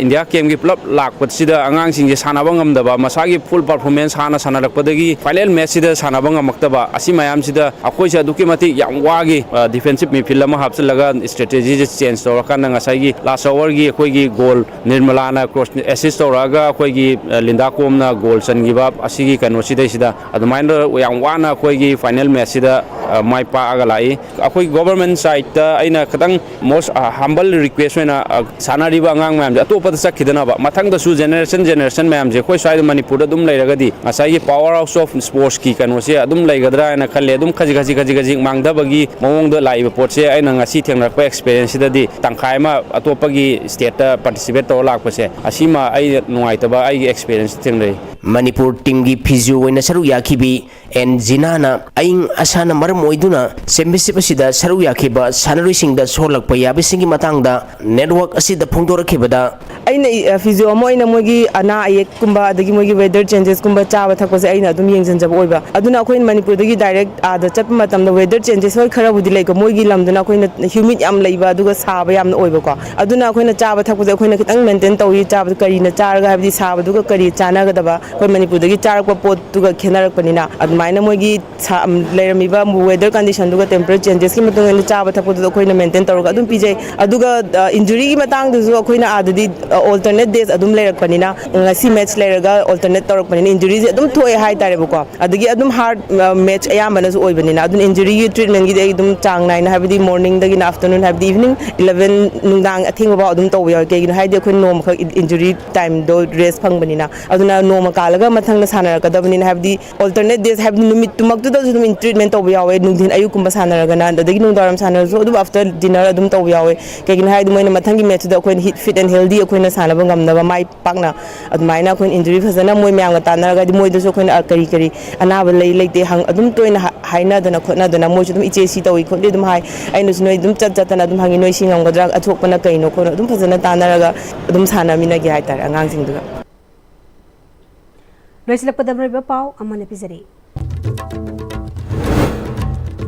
ꯏꯟꯗꯤꯌꯥ ꯀꯦꯝꯒꯤ ꯄꯨꯂꯞ ꯂꯥꯛꯄꯁꯤꯗ ꯑꯉꯥꯡꯁꯤꯡꯁꯦ ꯁꯥꯟꯅꯕ ꯉꯝꯗꯕ, ꯃꯁꯥꯒꯤ ꯐꯨꯜ ꯄꯔꯐꯣꯔꯃꯦꯟꯁ ꯍꯥꯟꯅ ꯁꯥꯟꯅꯔꯛꯄꯗꯒꯤ ꯐꯥꯏꯅꯦꯜ ꯃꯦꯠꯁꯁꯤꯗ ꯁꯥꯟꯅꯕ ꯉꯝꯃꯛꯇꯕ, ꯑꯁꯤ ꯃꯌꯥꯝꯁꯤꯗ ꯑꯩꯈꯣꯏꯁꯦ ꯑꯗꯨꯛꯀꯤ ꯃꯇꯤꯛ ꯌꯥꯝ ꯋꯥꯈꯤ꯫ ꯗꯤꯐꯦꯟꯁꯤꯞ ꯃꯤꯗꯐꯤꯜꯗ ꯑꯃ ꯍꯥꯞꯆꯤꯜꯂꯒ ꯁ꯭ꯇ꯭ꯔꯦꯇꯦꯖꯤꯁꯦ ꯆꯦꯟꯖ ꯇꯧꯔꯀꯥꯟꯗ ꯉꯁꯥꯏꯒꯤ ꯂꯥꯁ ꯑꯋꯥꯔꯒꯤ ꯑꯩꯈꯣꯏꯒꯤ ꯒꯣꯜ ꯅꯤꯔꯃꯂꯥꯅ ꯀ꯭ꯔꯣꯁ ꯑꯦꯁꯤꯁ ꯇꯧꯔꯛꯑꯒ ꯑꯩꯈꯣꯏꯒꯤ ꯂꯤꯟꯗꯥ ꯀꯣꯝꯅ ꯒꯣꯜ ꯆꯟꯈꯤꯕ, ꯑꯁꯤꯒꯤ ꯀꯩꯅꯣꯁꯤꯗꯩꯁꯤꯗ ꯑꯗꯨꯃꯥꯏꯅ ꯌꯥꯝ ꯋꯥꯅ ꯑꯩꯈꯣꯏꯒꯤ ꯐꯥꯏꯅꯦꯜ ꯃꯦꯠꯁꯁꯤꯗ ꯃꯥꯏ ꯄꯥꯛꯑꯒ ꯂꯥꯛꯏ꯫ ꯑꯩꯈꯣꯏ ꯒꯣꯕꯔꯃꯦꯟ ꯁꯥꯏꯠꯇ ꯑꯩꯅ ꯈꯤꯇꯪ most humble request ꯑꯣꯏꯅ, ꯁꯥꯟꯅꯔꯤꯕ ꯑꯉꯥꯡ ꯃꯌꯥꯝꯁꯦ ꯑꯇꯣꯞꯄꯗ ꯆꯠꯈꯤꯗꯅꯕ, ꯃꯊꯪꯗꯁꯨ ꯖꯦꯅꯦꯔꯦꯁꯟ ꯖꯦꯅꯦꯔꯦꯁꯟ ꯃꯌꯥꯝꯁꯦ ꯑꯩꯈꯣꯏ ꯁ꯭ꯋꯥꯏꯗ ꯃꯅꯤꯄꯨꯔꯗ ꯑꯗꯨꯝ ꯂꯩꯔꯒꯗꯤ ꯉꯁꯥꯏꯒꯤ power house of sports ꯀꯤ ꯀꯩꯅꯣꯁꯦ ꯑꯗꯨꯝ ꯂꯩꯒꯗ꯭ꯔꯥ ꯍꯥꯏꯅ ꯈꯜꯂꯦ꯫ ꯑꯗꯨꯝ ꯈꯖꯤꯛ ꯈꯖꯤꯛ ꯈꯖꯤꯛ ꯈꯖꯤꯛ ꯃꯥꯡꯊꯕꯒꯤ ꯃꯑꯣꯡꯗ ꯂꯥꯛꯏꯕ ꯄꯣꯠꯁꯦ ꯑꯩꯅ ꯉꯁꯤ ꯊꯦꯡꯅꯔꯛꯄ ꯑꯦꯛꯁꯄꯤꯔꯤꯌꯦꯟꯁꯁꯤꯗꯗꯤ ꯇꯪꯈꯥꯏ ꯑꯃ ꯑꯇꯣꯞꯄꯒꯤ ꯁ꯭ꯇꯦꯠꯇ ꯄꯥꯔꯇꯤꯁꯤꯄꯦꯠ ꯇꯧꯔ ꯂꯥꯛꯄꯁꯦ, ꯑꯁꯤꯃ ꯑꯩ ꯅꯨꯡꯉꯥꯏꯇꯕ ꯑꯩꯒꯤ ꯑꯦꯛꯁꯄꯤꯔꯤꯌꯦꯟꯁ ꯊꯦꯡꯅꯩ꯫ ꯃꯅꯤꯄꯨꯔ ꯇꯤꯝꯒꯤ ꯐꯤꯖꯤꯑꯣ ꯑꯣꯏꯅ ꯁꯔꯨꯛ ꯌꯥꯈꯤꯕꯤ ꯑꯦꯟ ꯖꯤꯅꯥꯅ ꯑꯏꯪ ꯑꯁꯥꯅ ꯃꯔꯝ ꯑꯣꯏꯗꯨꯅ ꯆꯦꯝꯄꯤꯌꯟꯁꯤꯞ ꯑꯁꯤꯗ ꯁꯔꯨꯛ ꯌꯥꯈꯤꯕ ꯁꯥꯟꯅꯔꯣꯏꯁꯤꯡꯗ ꯁꯣꯛꯂꯛꯄ ꯌꯥꯕꯁꯤꯡꯒꯤ ꯃꯇꯥꯡꯗ ꯅꯦꯠꯋꯥꯔꯛ ꯑꯁꯤꯗ ꯐꯣꯡꯗꯣꯔꯛꯈꯤꯕꯗ, ꯑꯩꯅ ꯏ-, ꯑ, ꯐꯤꯖꯤꯑꯣ ꯑꯃ ꯑꯣꯏꯅ ꯃꯣꯏꯒꯤ ꯑꯅꯥ ꯑꯌꯦꯛꯀꯨꯝꯕ, ꯑꯗꯒꯤ ꯃꯣꯏꯒꯤ ꯋꯦꯗꯔ ꯆꯦꯟꯖꯦꯁꯀꯨꯝꯕ, ꯆꯥꯕ ꯊꯛꯄꯁꯦ ꯑꯩꯅ ꯑꯗꯨꯝ ꯌꯦꯡꯁꯤꯟꯖꯕ ꯑꯣꯏꯕ꯫ ꯑꯗꯨꯅ ꯑꯩꯈꯣꯏꯅ ꯃꯅꯤꯄꯨꯔꯗꯒꯤ ꯗꯥꯏꯔꯦꯛ ꯑꯥꯗ ꯆꯠꯄ ꯃꯇꯝꯗ ꯋꯦꯗꯔ ꯆꯦꯟꯖꯦꯁ ꯍꯣꯏ ꯈꯔꯕꯨꯗꯤ ꯂꯩꯀꯣ, ꯃꯣꯏꯒꯤ ꯂꯝꯗꯨꯅ ꯑꯩꯈꯣꯏꯅ ꯍ꯭ꯌꯨꯃꯤꯠ ꯌꯥꯝ ꯂꯩꯕ ꯑꯗꯨꯒ ꯁꯥꯕ ꯌꯥꯝꯅ ꯑꯣꯏꯕꯀꯣ꯫ ꯑꯗꯨꯅ ꯑꯩꯈꯣꯏꯅ ꯆꯥꯕ ꯊꯛꯄꯁꯦ ꯑꯩꯈꯣꯏꯅ ꯈꯤꯇꯪ ꯃꯦꯟꯇꯦꯟ ꯇꯧꯏ, ꯆꯥꯕꯗ ꯀꯔꯤꯅ ꯆꯥꯔꯒ, ꯍꯥꯏꯕꯗꯤ ꯁꯥꯕꯗꯨꯒ ꯀꯔꯤ ꯆꯥꯟꯅꯒꯗꯕ, ꯑꯩꯈꯣꯏ ꯃꯅꯤꯄꯨꯔꯗꯒꯤ ꯆꯥꯔꯛꯄ ꯄꯣꯠꯇꯨꯒ ꯈꯦꯠꯅꯔꯛꯄꯅꯤꯅ꯫ ꯑꯗꯨꯃꯥꯏꯅ ꯃꯣꯏꯒꯤ ꯁꯥ-, ꯂꯩꯔꯝꯃꯤꯕ ꯋꯦꯗꯔ ꯀꯟꯗꯤꯁꯟꯗꯨꯒ ꯇꯦꯝꯄꯔꯦꯆꯔ ꯆꯦꯟꯖꯦꯁꯀꯤ ꯃꯇꯨꯡ ꯏꯟꯅ ꯆꯥꯕ ꯊꯛꯄꯗꯨꯗ ꯑꯩꯈꯣꯏꯅ ꯃꯦꯟꯇꯦꯟ ꯇꯧꯔꯒ ꯑꯗꯨꯝ ꯄꯤꯖꯩ꯫ ꯑꯗꯨꯒ, ꯑ, ꯏꯟꯖꯨꯔꯤꯒꯤ ꯃꯇꯥꯡꯗꯁꯨ ꯑꯩꯈꯣꯏꯅ ꯑꯥꯗꯗꯤ, ꯑ, ꯑꯣꯜꯇꯔꯅꯦꯠ ꯗꯦꯖ ꯑꯗꯨꯝ ꯂꯩꯔꯛꯄꯅꯤꯅ, ꯉꯁꯤ ꯃꯦꯠꯆ ꯂꯩꯔꯒ ꯑꯣꯜꯇꯔꯅꯦꯠ ꯇꯧꯔꯛꯄꯅꯤꯅ ꯏꯟꯖꯨꯔꯤꯁꯦ ꯑꯗꯨꯝ ꯊꯣꯛꯑꯦ ꯍꯥꯏꯇꯥꯔꯦꯕꯀꯣ꯫ ꯑꯗꯒꯤ ꯑꯗꯨꯝ ꯍꯥꯔꯠ, ꯑ, ꯃꯦꯠꯆ ꯑꯌꯥꯝꯕꯅꯁꯨ ꯑꯣꯏꯕꯅꯤꯅ, ꯑꯗꯨꯅ ꯏꯟꯖꯨꯔꯤꯒꯤ ꯇ꯭ꯔꯤꯠꯃꯦꯟꯒꯤꯗꯤ ꯑꯩ ꯑꯗꯨꯝ ꯆꯥꯡ ꯅꯥꯏꯅ, ꯍꯥꯏꯕꯗꯤ ꯃꯣꯔꯅꯤꯡꯗꯒꯤꯅ ꯑꯥꯐꯇꯔꯅꯨꯟ, ꯍꯥꯏꯕꯗꯤ ꯏꯚꯤꯅꯤꯡ ꯏꯂꯚꯦꯟ ꯅꯨꯡꯗꯥꯡ ꯑꯊꯦꯡꯕꯐꯥꯎ ꯑꯗꯨꯝ ꯇꯧꯕ ꯌꯥꯎꯏ꯫ ꯀꯩꯒꯤꯅꯣ ꯍꯥꯏꯗꯤ ꯑꯩꯈꯣꯏ ꯅꯣꯡꯃꯈꯛ ꯏꯟꯖꯨꯔꯤ ꯇꯥꯏꯝꯗꯣ ꯔꯦꯁ ꯐꯪꯕꯅꯤꯅ꯫ ꯑꯗꯨꯅ ꯅꯣꯡꯃ ꯍꯥꯜꯂꯒ ꯃꯊꯪꯗ ꯁꯥꯟꯅꯔꯛꯀꯗꯕꯅꯤꯅ, ꯍꯥꯏꯕꯗꯤ alternate days, ꯍꯥꯏꯕꯗꯤ ꯅꯨꯃꯤꯠꯇꯨꯃꯛꯇꯨꯗꯁꯨ ꯑꯗꯨꯝ treatment ꯇꯧꯕ ꯌꯥꯎꯋꯦ, ꯅꯨꯡꯊꯤꯟ ꯑꯌꯨꯛꯀꯨꯝꯕ ꯁꯥꯟꯅꯔꯒꯅ, ꯑꯗꯒꯤ ꯅꯨꯡꯗꯥꯡꯋꯥꯏꯔꯝ ꯁꯥꯟꯅꯔꯁꯨ ꯑꯗꯨꯝ after dinner ꯑꯗꯨꯝ ꯇꯧꯕ ꯌꯥꯎꯋꯦ꯫ ꯀꯩꯒꯤꯅꯣ ꯍꯥꯏꯔꯗꯤ ꯃꯣꯏꯅ ꯃꯊꯪꯒꯤ matchꯇꯨꯗ ꯑꯩꯈꯣꯏꯅ hit, fit and healthy ꯑꯩꯈꯣꯏꯅ ꯁꯥꯟꯅꯕ ꯉꯝꯅꯕ, ꯃꯥꯏ ꯄꯥꯛꯅ ꯑꯗꯨꯃꯥꯏꯅ ꯑꯩꯈꯣꯏꯅ injury ꯐꯖꯅ ꯃꯣꯏ ꯃꯌꯥꯝꯒ ꯇꯥꯟꯅꯔꯒ, ꯍꯥꯏꯗꯤ ꯃꯣꯏꯗꯁꯨ ꯑꯩꯈꯣꯏꯅ, ꯑ, ꯀꯔꯤ ꯀꯔꯤ ꯑꯅꯥꯕ ꯂꯩ ꯂꯩꯇꯦ ꯍꯪ-, ꯑꯗꯨꯝ ꯇꯣꯏꯅ ꯍꯥ-, ꯍꯥꯏꯅꯗꯅ ꯈꯣꯠꯅꯗꯅ, ꯃꯣꯏꯁꯨ ꯑꯗꯨꯝ "ꯏꯆꯦ ꯁꯤ ꯇꯧꯏ ꯈꯣꯠꯂꯤ" ꯑꯗꯨꯝ ꯍꯥꯏ꯫ ꯑꯩꯅꯁꯨ ꯅꯣꯏ ꯑꯗꯨꯝ ꯆꯠ ꯆꯠꯇꯅ ꯑꯗꯨꯝ ꯍꯪꯉꯤ, "ꯅꯣꯏ ꯁꯤ ꯉꯝꯒꯗ꯭ꯔꯥ? ꯑꯊꯣꯛꯄꯅ ꯀꯩꯅꯣ ꯈꯣꯠꯅꯣ?" ꯑꯗꯨꯝ ꯐꯖꯅ ꯇꯥꯟꯅꯔꯒ ꯑꯗꯨꯝ ꯁꯥꯟꯅꯃꯤꯟꯅꯒꯦ ꯍꯥꯏꯇꯥꯔꯦ ꯑꯉꯥꯡꯁꯤꯡꯗꯨꯒ꯫ ꯂꯣꯏꯁꯤꯜꯂꯛꯄꯗ ꯃꯔꯨꯑꯣꯏꯕ ꯄꯥꯎ ꯑꯃꯅ ꯄꯤꯖꯔꯤ꯫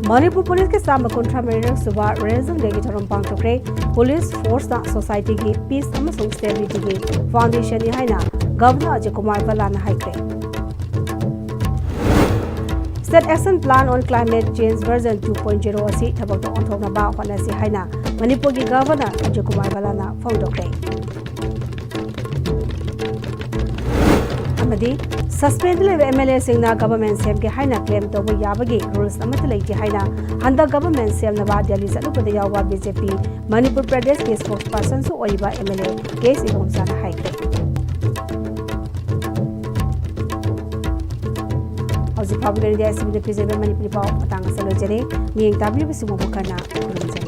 ꯃꯅꯤꯄꯨꯔ ꯄꯨꯂꯤꯁꯀꯤ ꯆꯥꯝꯃ ꯀꯨꯟꯊ꯭ꯔꯥ ꯃꯔꯤꯔꯛ ꯁꯨꯕ Regional Dayꯒꯤ ꯊꯧꯔꯝ ꯄꯥꯡꯊꯣꯛꯈ꯭ꯔꯦ꯫ ꯄꯨꯂꯤꯁ ꯐꯣꯔꯁꯅ societyꯒꯤ peace ꯑꯃꯁꯨꯡ stabilityꯒꯤ foundationꯅꯤ ꯍꯥꯏꯅ Governor ꯑꯖꯌ ꯀꯨꯃꯥꯔ ꯚꯜꯂꯥꯅ ꯍꯥꯏꯈ꯭ꯔꯦ꯫ State Action Plan on Climate Change Version two point zero ꯑꯁꯤ ꯊꯕꯛꯇ ꯑꯣꯟꯊꯣꯛꯅꯕ ꯍꯣꯠꯅꯁꯤ ꯍꯥꯏꯅ ꯃꯅꯤꯄꯨꯔꯒꯤ Governor ꯑꯖꯌ ꯀꯨꯃꯥꯔ ꯚꯜꯂꯥꯅ ꯐꯣꯡꯗꯣꯛꯈ꯭ꯔꯦ꯫ ꯑꯃꯗꯤ suspendꯗ ꯂꯩꯕ MLAꯁꯤꯡꯅ government ꯁꯦꯝꯒꯦ ꯍꯥꯏꯅ claim ꯇꯧꯕ ꯌꯥꯕꯒꯤ rules ꯑꯃꯠꯇ ꯂꯩꯇꯦ ꯍꯥꯏꯅ ꯍꯟꯗꯛ government ꯁꯦꯝꯅꯕ ꯗꯦꯜꯂꯤ ꯆꯠꯂꯨꯕꯗ ꯌꯥꯎꯕ BJP ꯃꯅꯤꯄꯨꯔ ꯄ꯭ꯔꯗꯦꯁꯀꯤ spokespersonꯁꯨ ꯑꯣꯏꯔꯤꯕ MLA ꯀꯦ ꯑꯦꯁ ꯏꯕꯣꯝꯆꯥꯅ ꯍꯥꯏꯈ꯭ꯔꯦ꯫ ꯍꯧꯖꯤꯛ ꯐꯥꯎꯕꯒꯤ ꯑꯣꯏꯅꯗꯤ ꯑꯁꯤꯕꯨꯗꯤ ꯄꯤꯖꯔꯤꯕ ꯃꯅꯤꯄꯨꯔꯤ ꯄꯥꯎ ꯃꯇꯥꯡ ꯑꯁꯤꯗ ꯂꯣꯏꯖꯔꯦ꯫ ꯃꯤꯠꯌꯦꯡ ꯇꯥꯕꯤꯔꯤꯕꯁꯤꯡꯕꯨ ꯃꯈꯥ ꯇꯥꯅ ꯈꯨꯔꯨꯝꯖꯔꯤ꯫